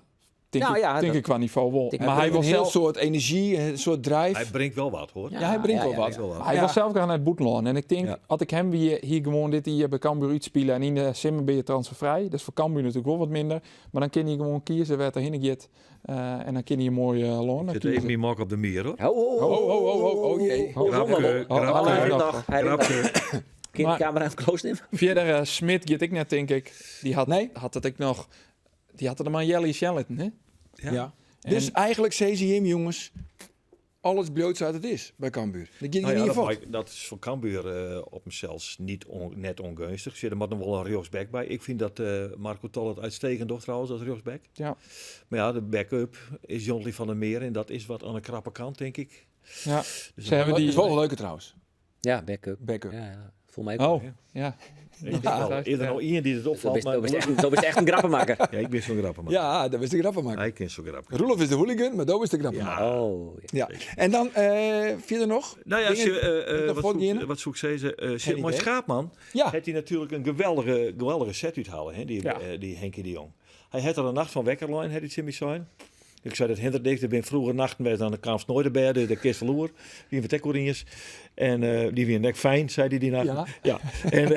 Denk, Nou ik, ja, denk dat- ik qua niveau wel. Denk Maar ik hij een wil heel zelf, soort energie, een soort drive. Hij brengt wel wat, hoor. Ja, hij brengt ja, wel ja, wat. ja. Wel wat. Maar hij Ja. wil zelf graag naar het Boetland. En ik denk, Ja. had ik hem weer hier gewoon dit hier bij Cambuur uitspelen en in de Simmer ben je transfervrij. Dat is voor Cambuur natuurlijk wel wat minder. Maar dan kan hij gewoon kiezen waar hij heen gaat. En dan kan hij een mooie loon. Zit even meer mak op de mier, hoor. Ho, ho, ho, Oh, oh, oh, oh, oh, jee. ho, Grapke, Oh, oh, grapke, oh, Hij nog, hij nog. grapke. Kun je de Maar- camera even close nemen? Verder Smit gaat ik net, denk ik. Die had, Nee? had het ik nog. Die had het er maar Jelly Shellington, hè? Ja. Ja. Dus eigenlijk CCM, jongens, alles bloot zoals het is bij Cambuur. Dat gaat Nou ja, niet dat, voort. dat is voor Cambuur op mezelf niet net ongunstig. Zit er maar nog wel een rechtsback bij. Ik vind dat Marco Tol het uitstekend doet trouwens als rechtsback. Ja. Maar ja, de backup is Jonty van der Meer en dat is wat aan de krappe kant, denk ik. Ja. Dus Ze hebben Dat die. is wel een leuke trouwens. Ja, backup. Backup. Ja, ja. Voel mij ook. Oh, ja. Ik denk wel, Ja. eerder nou iemand die het Dat opvalt. is, Maar dat is echt, dat is echt een grappenmaker. Ja, ik ben zo'n grappenmaker. Ja, dat is de grappenmaker. Hij kent zo'n grap. Roelof is de hooligan, maar dat is de grappenmaker. Oh, ja. Ja. En dan verder nog? Nou ja, als je, Dingen die nog voortgaan? wat zoek ze? Geen Maar idee. Schaapman Ja. heeft hij natuurlijk een geweldige set uithalen, hè, die Henkie de Jong. Hij had er een nacht van Wekkerlijn, had hij Jimmy zijn. Ik zei dat Hendrik Dicht, ik ben vroeger nachten bij aan de kamp nooit bij, de kist verloor, die vertekkorinjes. En die weer nek fijn, zei hij die nacht. Ja. Ja. En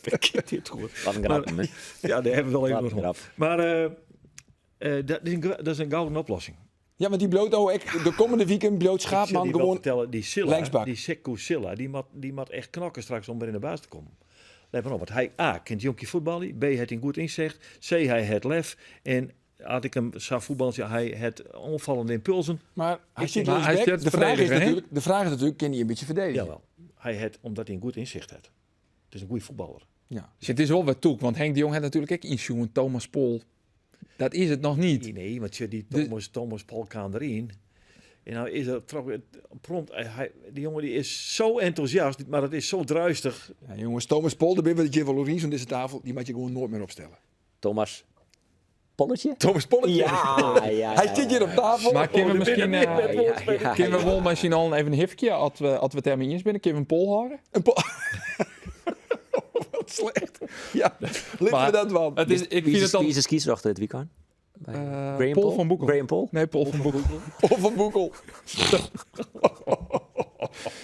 ik ken dit goed. Wat een grap, Maar- hè? Ja, daar hebben we wel even Wat een wat om. grap. Maar dat is een gouden oplossing. Ja, want die bloot oh, ik, de komende weekend bloot Ik zal Schaapman die wel gewoon. vertellen, die Silla, linksbak. die Sekou Silla, die moet echt knokken straks om weer in de baas te komen. Let maar op, want hij A, kent jonkie voetballen, B, het een goed inzicht, C, hij het lef en had ik hem zag voetballen, ja, hij het onvallende impulsen. Maar hij zit Maar hij linksback. zit De vraag is verdediger, hè? natuurlijk, de vraag is natuurlijk, kan hij een beetje verdedigen? Jawel, hij het omdat hij een goed inzicht heeft. Het is een goede voetballer. Ja. Dus het is wel wat toek, want Henk de Jong had natuurlijk ook inzoen Thomas Pol. Dat is het nog niet. Nee, nee, want je, die De- Thomas Paul kwam erin. En nou is er prompt, die jongen die is zo enthousiast, maar het is zo druistig. Ja, jongens, Thomas Pol, de binnen de Jim aan deze tafel, die moet je gewoon nooit meer opstellen. Thomas Polletje? Thomas Polletje. Ja, ja, Hij zit hier op tafel. Maar kunnen we misschien, Ja, ja, ja. kunnen we wel misschien al even een hifje, als we het ermee eens binnen, kunnen we een pol houden? Een pol. Wat slecht. Ja, laten Maar we dat wel. Het is, ik Wie vind is het dan... Wie is de kiesrechter dit weekend? Bij Graham Paul van Boekel. Graham Paul? Nee, Paul van Boekel. Paul van Boekel.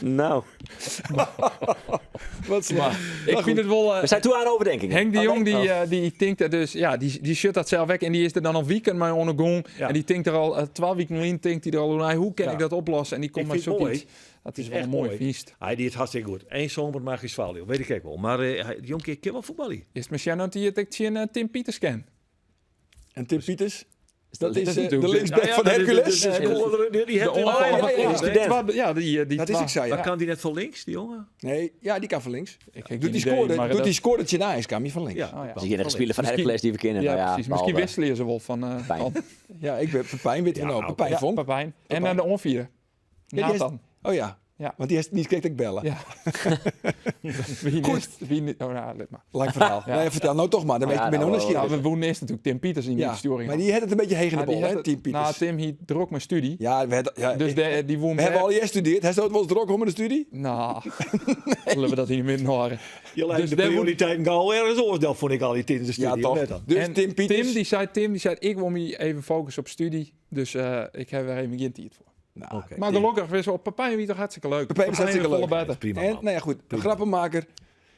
Nou, Wat slecht. Maar ik vind het wel... we zijn toe aan overdenkingen. Henk de Oh, Jong, nee? die, Oh. die tinkt er dus, ja, die shut dat zelf weg en die is er dan al weekend mee on de gong. Ja. En die tinkt er al 12 weken in, tinkt hij er al, hoe, hoe kan Ja. ik dat oplossen? En die komt Ik maar vind het zoiets. mooi. Dat is is wel een echt mooi mooi. feest. Hij die het hartstikke goed. Eén zomer mag je zwaluw, weet ik ook wel. Maar die jongen kan wel voetballen. Is het misschien dat hij het echt zien, Tim Pieters ken? En Tim Pieters? Dat is is de natuurlijk- linksback Ja, ja, van dat is- Hercules. dat is- Die De heeft ongevallen ja, ja, ja. van Ja, die Dat is ik zei, Maar ja. kan die net van links, die jongen? Nee, ja, die kan van links. Ik heb Doet die geen idee, scoorde, maar doet dat- die scoorde het in Ajax, kan hij van links. Ja. Ja, Oh, ja. Dus de enige speler van Misschien- Hercules die we kennen. Ja, nou ja, precies. Misschien behalve wisselen ze wel van... Pepijn. van- ik ben Pepijn, weet je Ja, nou. oké. Pepijn Ja, Vonk. Pepijn. En naar de onvier. Ja, die is- Nathan. Oh ja. Ja. Want die heeft niet kreeg ik bellen. Ja. Wie Goed. niet- Wie niet, oh, nou, let maar. Lang verhaal. Ja. Nee, vertel nou toch maar. Dan Ja, weet ik ben nou, nog nieuwsgierig. Ja, we wonnen eerst natuurlijk Tim Pieters in die Ja, sturing. maar die had het een beetje heen in de Ja, die bol, had hè, het- Tim Pieters. Nou, Tim hier drok mijn studie. Ja, we, hebben- ja, Dus de, die won we hebben al eerst gestudeerd. Hij staat wel eens drok om in de studie. Nou, zullen we dat hier midden horen. Je lijkt Dus de daar moet- prioriteit gauw ergens oors. Dat vond ik al die tijd in de studie. Ja, toch. Net dan. Dus En Tim Pieters. Tim die zei, ik wil me even focussen op studie. Dus ik heb er even geen tijd voor. Nou, Oké. Maar gelukkig was op Pepijn wie toch hartstikke leuk. Pepijn is hartstikke volle leuk. buiten. Prima, En, man. nou ja, goed. Een grappenmaker,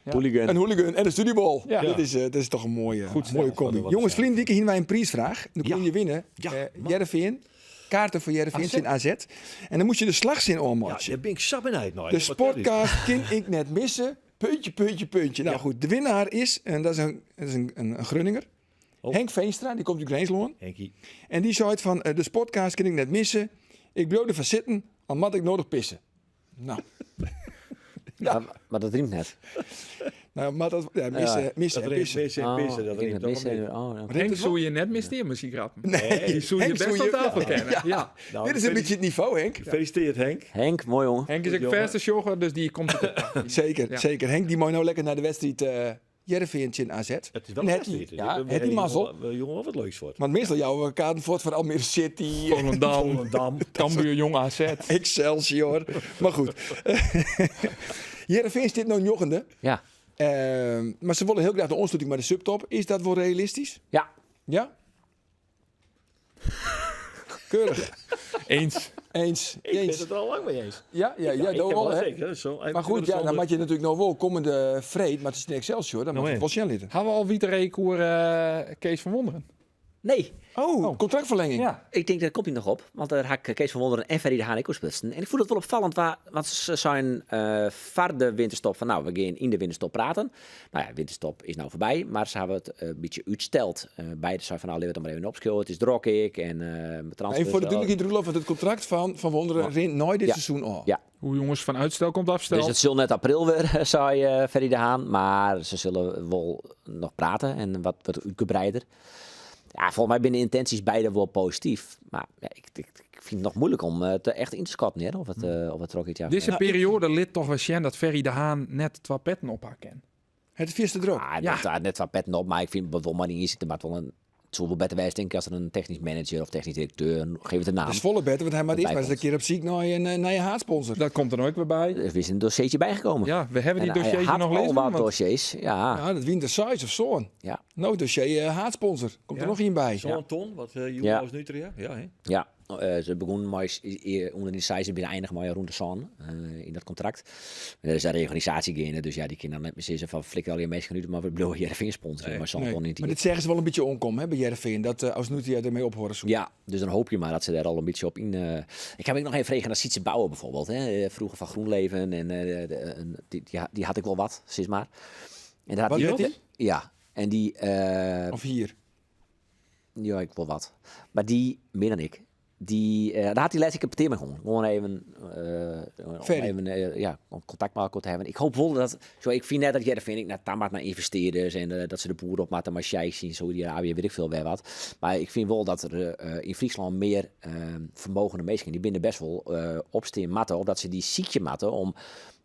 Hooligan. een hooligan en een studiebol. Ja. Dat is toch een mooie, Goed mooie stel. combi. Wat Jongens, zijn. vrienden, hier wij een prijsvraag. Dan kun Ja. je winnen. Ja, man. Jereveen. Kaarten voor Jereveen AZ. in AZ. En dan moet je de slagzin Ja, ommatchen. daar ben ik sap in uit. Nou, De sportcast kan ik net missen. Puntje, puntje, puntje. Nou goed, de winnaar is, en dat is een, dat is een Grunninger. Oh. Henk Veenstra, die komt uit Grijnsloon. Henkie. En die zei het van, de sportcast kan ik net missen. Ik bleef ervan zitten, al mat ik nodig pissen. Nou, Ja. Maar dat riemt net. nou maar dat, ja, missen, Ja. missen Dat en riemt pissen. missen en Oh, pissen. Dat ik denk riemt dat toch missen. niet. Oh, ja. Rimt Henk het wel? zou je net misten, misschien grappen. Nee, Die zou je Henk best zou aan je- tafel ja. kennen. Ja. Nou, Dit is een beetje het niveau, Henk. Gefeliciteerd, Henk. Henk, mooi jongen. Henk is ook jongen. verste jogger, dus die komt er Zeker, Ja. zeker. Henk, die mooi nou lekker naar de wedstrijd Jereveen in AZ. Het is wel En een het die- wedstrijd. ja, Ik ben het die mazzel. Jongen, wel wat leuks wordt. Want meestal jouw kaarten voort van Almere City, Volendam, Volendam. Cambuur, Jong AZ. Excelsior. Maar goed. Jereveen zit nou jochende. Ja. Maar ze willen heel graag de ontsluiting maar de subtop. Is dat wel realistisch? Ja. Ja? Keurig. Eens. Eens. Ik ben Eens. het er al lang mee eens. Ja, ja, ja, ik dat heb wel, hè. zeker. Zo, Maar goed, ja, dan moet je natuurlijk nog wel komende vreed, maar het is in Excelsior, dan Nou, moet het hè. wel snel liggen. Hebben we al Wieter Koer Kees van Wonderen? Nee, Oh, contractverlenging. Ja. ik denk dat komt hij nog op. Want daar haak Kees van Wonderen en Ferry de Haan ook splitsen. En ik voel het wel opvallend, waar, want ze zijn var de winterstop van nou, we gaan in de winterstop praten. Nou ja, winterstop is nou voorbij, maar ze hebben het een beetje uitsteld. Beide zijn van nou, laten we het maar even opschillen. Het is drok ik en transfers. Even voor de duidelijkheid, Roelof, want het contract van Wonderen rint nooit dit Ja. seizoen al. Ja. Hoe jongens van uitstel komt afstel. Dus het zal net april weer, zei Ferry de Haan. Maar ze zullen wel nog praten en wat uitgebreider. Ja, volgens mij binnen intenties beide wel positief. Maar ja, ik vind het nog moeilijk om te echt in te schatten hè, of het trok iets jaar. Deze periode lid toch wel zien dat Ferry de Haan net twee petten op haar ken. Het vierste druk. Ah, Ja. net, net wat petten op, maar ik vind het wel maar niet in zitten. Maar het wel een, het zal wel beter wijs denken als er een technisch manager of technisch directeur, geef het een naam. Dat is volle bed, want hij maakt eerst Erbij maar eens een keer op ziek naar je haatsponsor. Dat komt er ook weer bij. Er is een dossiertje bijgekomen. Ja, we hebben die En hij dossiertje had nog al lezen. wat want- dossiers, ja. Ja, dat wint de size of zo'n. Ja. Nou, dossier haatsponsor. Komt Ja. er nog één bij. Zo'n ton, wat uh, Ja. ja. Nutria. Ja, hè? Ja, ze begonnen maar eens, onder de size binnen eindigen maar rond de zon in dat contract. En er is een reorganisatie gaande, dus ja, die kunnen dan net meer zeggen van flikker al je mensen nu, maar we blijven hier even sponsoren. Maar zo'n Nee. ton niet. Maar dit zeggen ze wel een beetje onkom hè, bij Jereveen, dat als Nutria ermee ophoren zoekt. Ja, dus dan hoop je maar dat ze daar al een beetje op in. Ik heb ook nog even vragen naar Sietse Bouwen bijvoorbeeld. Hè. Vroeger van GroenLeven en die had ik wel wat, sinds maar. En daar had Wat die, werd die? Ja, en die. Of hier. Ja, ik wil wat. Maar die, meer dan ik, die, daar had hij letterlijk een partij mee gewoon. Gewoon even, om Ferry. even ja, om contact met elkaar te hebben. Ik hoop wel dat, zo, ik vind net dat jij vind ik, naar Tamat naar investeerders en dat ze de boeren op maken, maar Sheiks in Saudi-Arabië, weet ik veel weer wat. Maar ik vind wel dat er in Friesland meer vermogende mensen die binnen best wel opsteen matten, of dat ze die ziekje matten om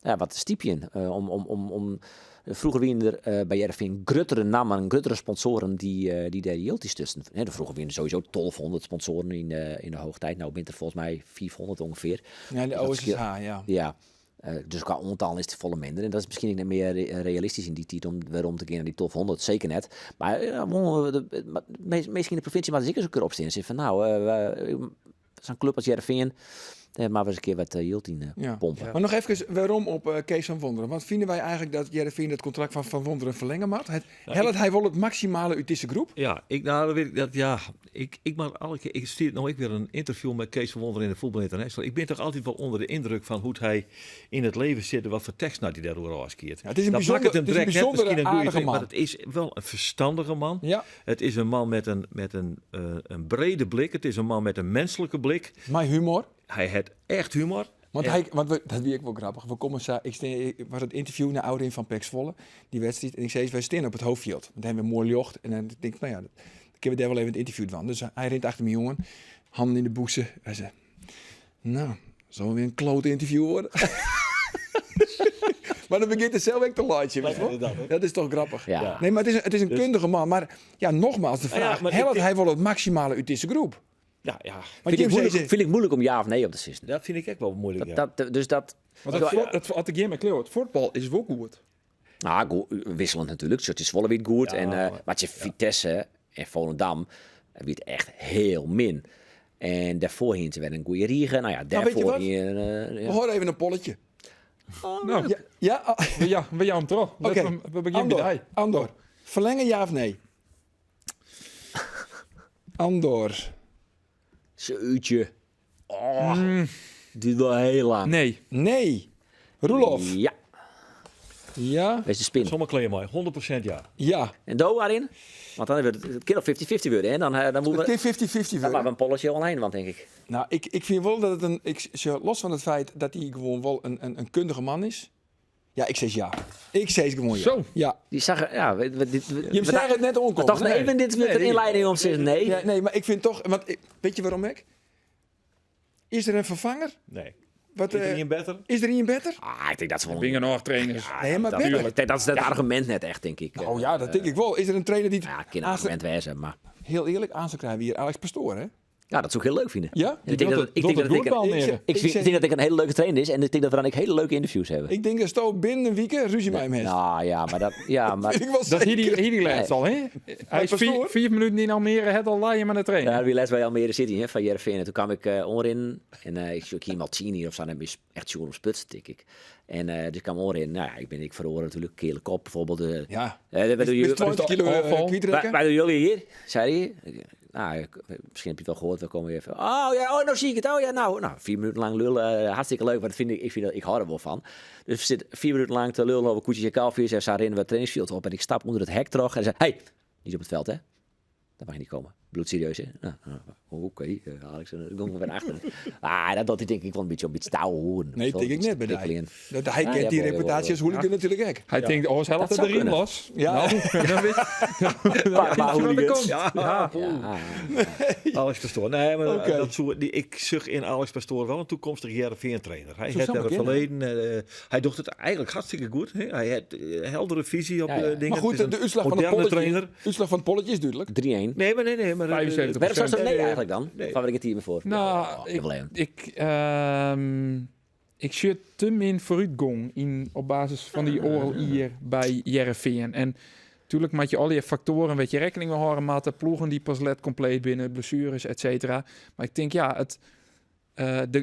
ja, wat te stiepjen. Om Vroeger waren er bij Jereveen gruttere namen, gruttere sponsoren die daar yield is tussen. Hè, vroeger waren er sowieso 1200 sponsoren in de hoogtijd. Nou bent er volgens mij 400 ongeveer. Ja, de Dus dat OSSH, scheelt- ja. Ja. Dus qua aantal is het volle minder. En dat is misschien niet meer realistisch in die tijd om weer om te gaan naar die 1200. Zeker net. Maar misschien in de provincie maar zeker eens een keer opstaan. En zeggen van nou, zo'n club als Jereveen. Dêr moatte we ris in kear wat jild yn pompe. Mar noch efkes werom op Kees van Wonderen. Want fine wy eigentlik dat Hearrenfean it kontrakt fan Van Wonderen ferlinge moat? Hellet hy wol it maksimale út dizze groep? Ja, ik, nou, dat weet ik, dat, ja, ik, ik mar alle kear, ik stiet no ek wer in ynterview mei Kees van Wonderen yn de Voetbal International. Ik bin toch altyd wol ûnder de yndruk fan hoe't hy yn it leven sit en wat foar tekst dat hy dêroer ôfskiet. Ja, it is in Dat bysûnder, makket him it is in direkt net bysûndere miskien in goede aardige trainer, man. mar it is wol in ferstandige man. Ja. It is in man met in brede blik. It is in man met in menselijke blik. Mei humor. Hy hat echt humor. Want hy, want we, dat wie ek wol grappich. We komme sa, ik stean, ik was it ynterview nei ôfrin fan PEC Zwolle, dy wedstriid, en ik sei, wy stean op it hoofdfjild. Want dêr hawwe we moai ljocht. En dan tink ik, no ja, dan kinne we dêr wol even it ynterview dwaan. Dus hy rint achter my oan, hannen yn de bûse. Hy sei, no, sil wer in klote ynterview wurde. Mar dan begjint er sels ek te laitsjen, weet je wol. Dat is toch grappich. Ja. Nee, mar it is in kundige man. Mar ja, nogmaals de Nou ja, fraach, mar ik hellet tink- hy wol it maksimale út dizze groep? Ja, ja. Want Vind ik, jim moeilijk, sizze, vind ik moeilijk om ja of nee op te sizzen. Dat vind ik ek wol moeilijk, ja. Dat, dus dat, Want het, het, het, het, het fuotbal is wol goed. Nou, wisselend natuerlik. Soort Zwolle wie it goed. Ja, en, maar- mar tsjin Vitesse en Volendam wie it echt hiel min. En dêrfoar hiene se wer in goede rige. Nou ja, weet je dêrfoar wat? hie we ja. horen even in polletje. Nou, Ja, ja, oh, ja, we jou hem terug. Oké. We beginnen bij Andor, die. Andor, verlengen ja of nee? Andor. Zeutje. Oh, Duurt wel heel lang. Nee. Nee. Roelof. Ja, Ja. wees de spin. Sommige kleren mooi, 100% ja. Ja. En Do daarin? Want dan wordt het kan op 50-50 worden. Hè? Dan moeten Het we, is 50-50 dan maken we worden. een polletje online, want denk ik. Nou, ik vind wel dat het een... Ik, los van het feit dat hij gewoon wel een kundige man is. Ja, ik zeg ja. Ik zeg gewoon ja. Zo. Ja. Die zag er, ja, we, Je zegt het net onkomen. Toch even dit met de inleiding om te zeggen nee. Ja, nee, maar ik vind toch... Want, weet je waarom ik? Is er een vervanger? Nee. Wat, Is er een beter? is er een beter? Ah, ik denk dat ze wel. Dingen nog trainers. Nee, maar dat, beter. ik denk dat is het argument net echt, denk ik. Oh ja, dat denk ik wel. Is er een trainer die... het- Ja, kan een argument wezen, maar Heel eerlijk, aan zou krijgen we hier Alex Pastoor, hè? ja, dat zou ik heel leuk vinden. Ja? Ik denk dat, ik denk dat ik een, Ik zeg- ik ik zeg- denk dat ik een hele leuke trainer is en ik denk dat we dan ook hele leuke interviews hebben. Ik denk dat Sto binnen een week ruzie met hem heeft. Nou ja, maar dat, ja, maar Vind ik wel Dat hier zeker. die, hier die laatst al, hè? Hij is Pastoor? 4 minuten in Almere, het al laaien met de trainer. Ja, wie les bij Almere City, hè, van Heerenveen. En toen kwam ik onrin en ik zoek hier Maltini of zo, dan heb je echt zo'n om sputsen, tik ik. En dus ik kwam onrin, nou ja, ik ben ik verloren natuurlijk, kele kop bijvoorbeeld. Ja. Wat doen jullie, Met 20 kilo afval. kwijtrekken. waar doen jullie hier? Zei hij. Nou, misschien heb je het wel gehoord, we komen weer even. Oh ja, oh, nou zie ik het. Oh ja, nou 4 minuten lang lullen, hartstikke leuk. Maar dat vind ik, ik, vind dat, ik hou er wel van. Dus we zitten 4 minuten lang te lullen over koetjes en kalfjes. En ze rennen we het trainingsveld op. En ik stap onder het hek terug. En zei, hey, niet op het veld, hè? Daar mag je niet komen. Bloedserieus, hè? Nou, nou, oké, Alex, en dan kom ik weer achter. Ah, dat doet hij denk ik wel een beetje om iets touw horen. Nee, denk ik net bij die. Dat, hij Ja, kent die jawel, reputatie als hooligan natuurlijk ook. Hij denkt, oh, is helft Dat de zou riem kunnen. los. Ja. Nou, dan weet je Paar wat er hooligans. komt. Ja, Ja. Ja, Alex Pastoor. Nee, maar Oké. dat zo, die, ik zag in Alex Pastoor wel een toekomstig Heerenveen trainer. Hij Zou had zo daar het beginnen. verleden. Hij doet het eigenlijk hartstikke goed. Hè? Hij had heldere visie op Ja, ja. dingen. Maar goed, Het is de een uitslag van het moderne polletje, trainer. uitslag van het polletje is duidelijk. 3-1. Nee, maar nee, nee. Maar, 75%. Waarom zou ze nee Nee. eigenlijk dan? Nee. Van wat ik het hier me voor? Nou, Oh, ik wil even. ik zit te min vooruitgang in, op basis van die oorlog hier bij Heerenveen. En natuurlijk moet je al die factoren, weet je, rekening mee houden, maar de ploegen die pas let compleet binnen, blessures, et cetera. Maar ik denk, ja, het,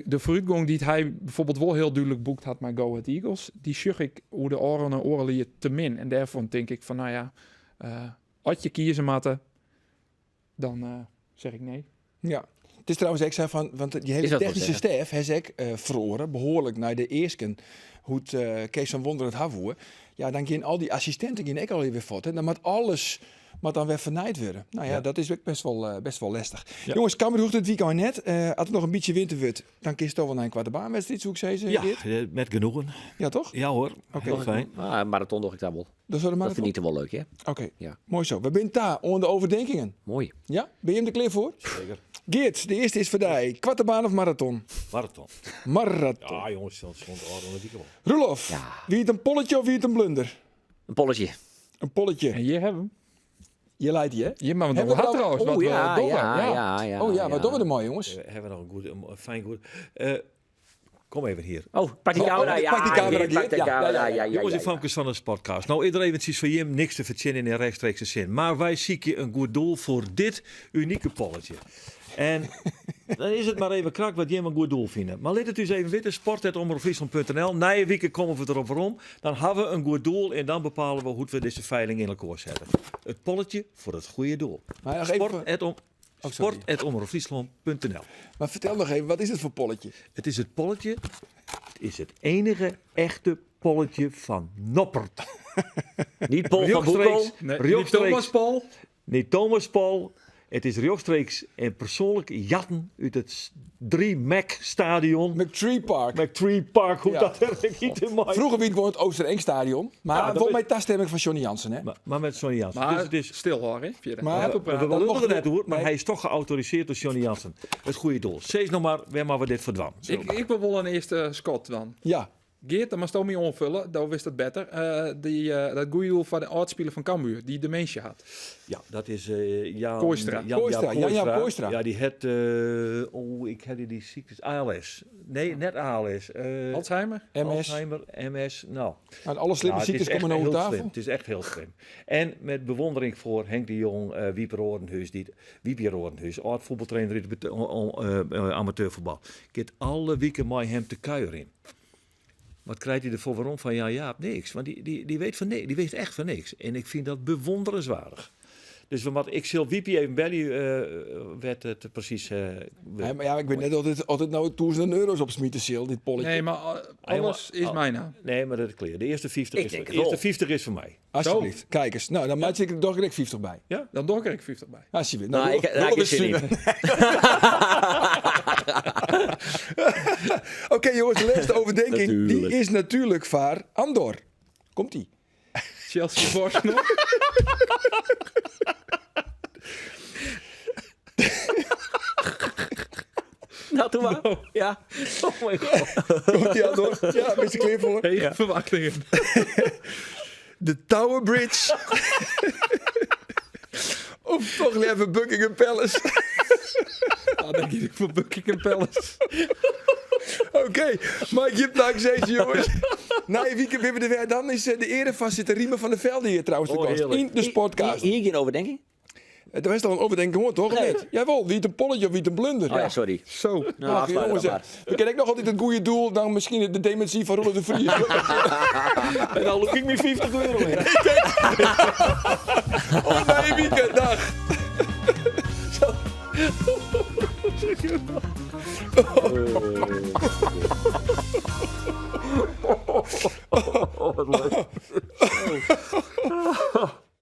de vooruitgang die hij bijvoorbeeld wel heel duidelijk boekt had met Go Ahead Eagles, die zag ik hoe de oren en oren hier te min. En daarvan denk ik van, nou ja, als je kiezen matten, dan zeg ik nee. Ja. Het is trouwens ik zei van, want die hele Is dat wel technische staf heeft ik verloren, behoorlijk naar de eerste hoe het Kees van Wonderen het havoer. Ja, dan gaan al die assistenten gaan ook alweer weer voort. Hè. Dan moet alles moet dan weer vernijd worden. Nou ja, dat is ook best wel lastig. Jongens, Cambuur hoeft het weekend net. Als het nog een beetje winter wordt, dan kiest toch wel naar een kwarte baanwedstrijd, zoek ze Ja, met genoegen. Ja, toch? Ja hoor, Oké. heel fijn. Ah, een marathon doe ik daar wel. Dat zullen we Dat maar vind ik toch wel leuk, hè? Oké, Ja. mooi zo. We zijn daar onder de overdenkingen. Mooi. Ja, ben je hem er klaar voor? Zeker. Geert, de eerste is voor jou. Kwarte baan of marathon? Marathon. Marathon. Ja jongens, dat stond al onder die wel. Roelof, Ja. wie het een polletje of wie het een blunder? Een polletje. Een polletje. En hier hebben we hem. Je leidt die, hè? Hier, maar want Hebben dat we had dan- trouwens wat Oh we ja, doen. ja, ja, ja. Oh ja, wat doen we er mooi, jongens? We hebben nog een goed, een fijn goed. Kom even hier. Oh, pak die Oh, camera. oh, Ja, pak die camera, hier, pak de Geert. Ja, camera. ja, ja, Ja, ja, Jongens ja, en famkes van de podcast. Nou, iedereen eventjes van Jim niks te verzinnen in rechtstreekse zin. Maar wij zieken een goed doel voor dit unieke polletje. En Dan is it mar even krak wat jim in goed doel fine. Mar lit it ús even witte, sport@omropfryslan.nl. Nije wike komme we derop werom. Dan ha we in goed doel en dan bepale we hoe't we dizze feiling yn elkoar sette. It polletje foar it goede doel. Maar nog even voor- Sport at om- Oh, sorry. sport@omropfryslan.nl. Maar vertel nog even, wat is het voor polletje? Het is het polletje. Het is het enige echte polletje van Noppert. Niet Paul van Boekel. Rechtstreeks- Nee, niet rechtstreeks- Thomas Paul. Nee, Thomas Paul. Het is rechtstreeks en persoonlijk jatten uit het 3 Mac stadion. McTree Park. McTree Park, hoe Ja. dat heb ik niet in mij. Vroeger wie het gewoon het Oosterengstadion. Maar Ja, dat volgens is- mij taststemming van Johnny Jansen, hè? Maar met Johnny Jansen. Maar dus het is, stil hoor, hè? Verder. Maar- Even we praten. we lullen mocht er net niet. over, maar Nee. hij is toch geautoriseerd door Johnny Jansen. Het goede doel. Zees nog maar, waar maar we dit verdwam. Ik wil wel een eerste Scott dan. Ja. Geert, dat moest mee onvullen, dat wist het beter. Dat goede doel van de oudspeler van Cambuur, die dementie had. Ja, dat is Jan Kooistra. Jan, Kooistra, Jaap Jan Jaap Kooistra. Ja, die het. Oh, ik had die ziektes. ALS. Nee, net ALS. Alzheimer? MS. Alzheimer, MS. Nou, En alle slimme Nou, het ziektes is echt komen over heel tafel. slim. Het is echt heel slim. En met bewondering voor Henk de Jong, Wieper Orenhuis, die, Wieper Orenhuis, oud voetbaltrainer in het amateurvoetbal. Ik heb alle weken met hem te kuieren. Wat krijgt hij ervoor waarom van Jan Jaap? Niks. Want die weet van niks. Die weet echt van niks. En ik vind dat bewonderenswaardig. Dus we moeten, ik zal Wiepie even bellen, werd het precies. Nee, maar ja, ik weet net of het, of het nou duizenden euro's op smieten zal, dit polletje. Nee, maar alles is oh. mijn naam. Nee, maar dat is clear. De eerste 50 Ik is, denk de het eerste wel. 50 is voor mij. Alsjeblieft. Kijk eens. Nou, dan maak ik er toch direct 50 bij. Dan doe ik er 50 bij. Alsjeblieft. Nou, Roelof- ik, daar Roelof heb ik is zin in. Oké jongens, de laatste overdenking. Die Natuurlijk. is natuurlijk voor Andor. Komt-ie. Chelsea Arsenal. Nou, doe maar. Ja. Oh my god. Komt-ie Andor? Ja, ben je er klaar voor? Hege verwachtingen. De Tower Bridge. of toch liever Buckingham Palace. Nou, denk ik voor Buckingham Palace. Oké, Mike Jip, dank zeker jongens. Na je weekend weer de weer. Dan is de erevastzitter Riemen van der Velde hier trouwens de Oh, gast. heerlijk. In de sportcast. Hier, hier geen overdenking? Er was al een overdenking hoor, toch? Of Nee. niet? Jawel, wie het een polletje of wie het een blunder. Oh ja, sorry. Zo. Nou, Ach, afsluiten jongens, dan maar. we kennen ook nog altijd het goede doel, dan misschien de dementie van Roelof de Vries. En dan look ik me 50 euro in. Oh, nee, weekend, dag. Zo.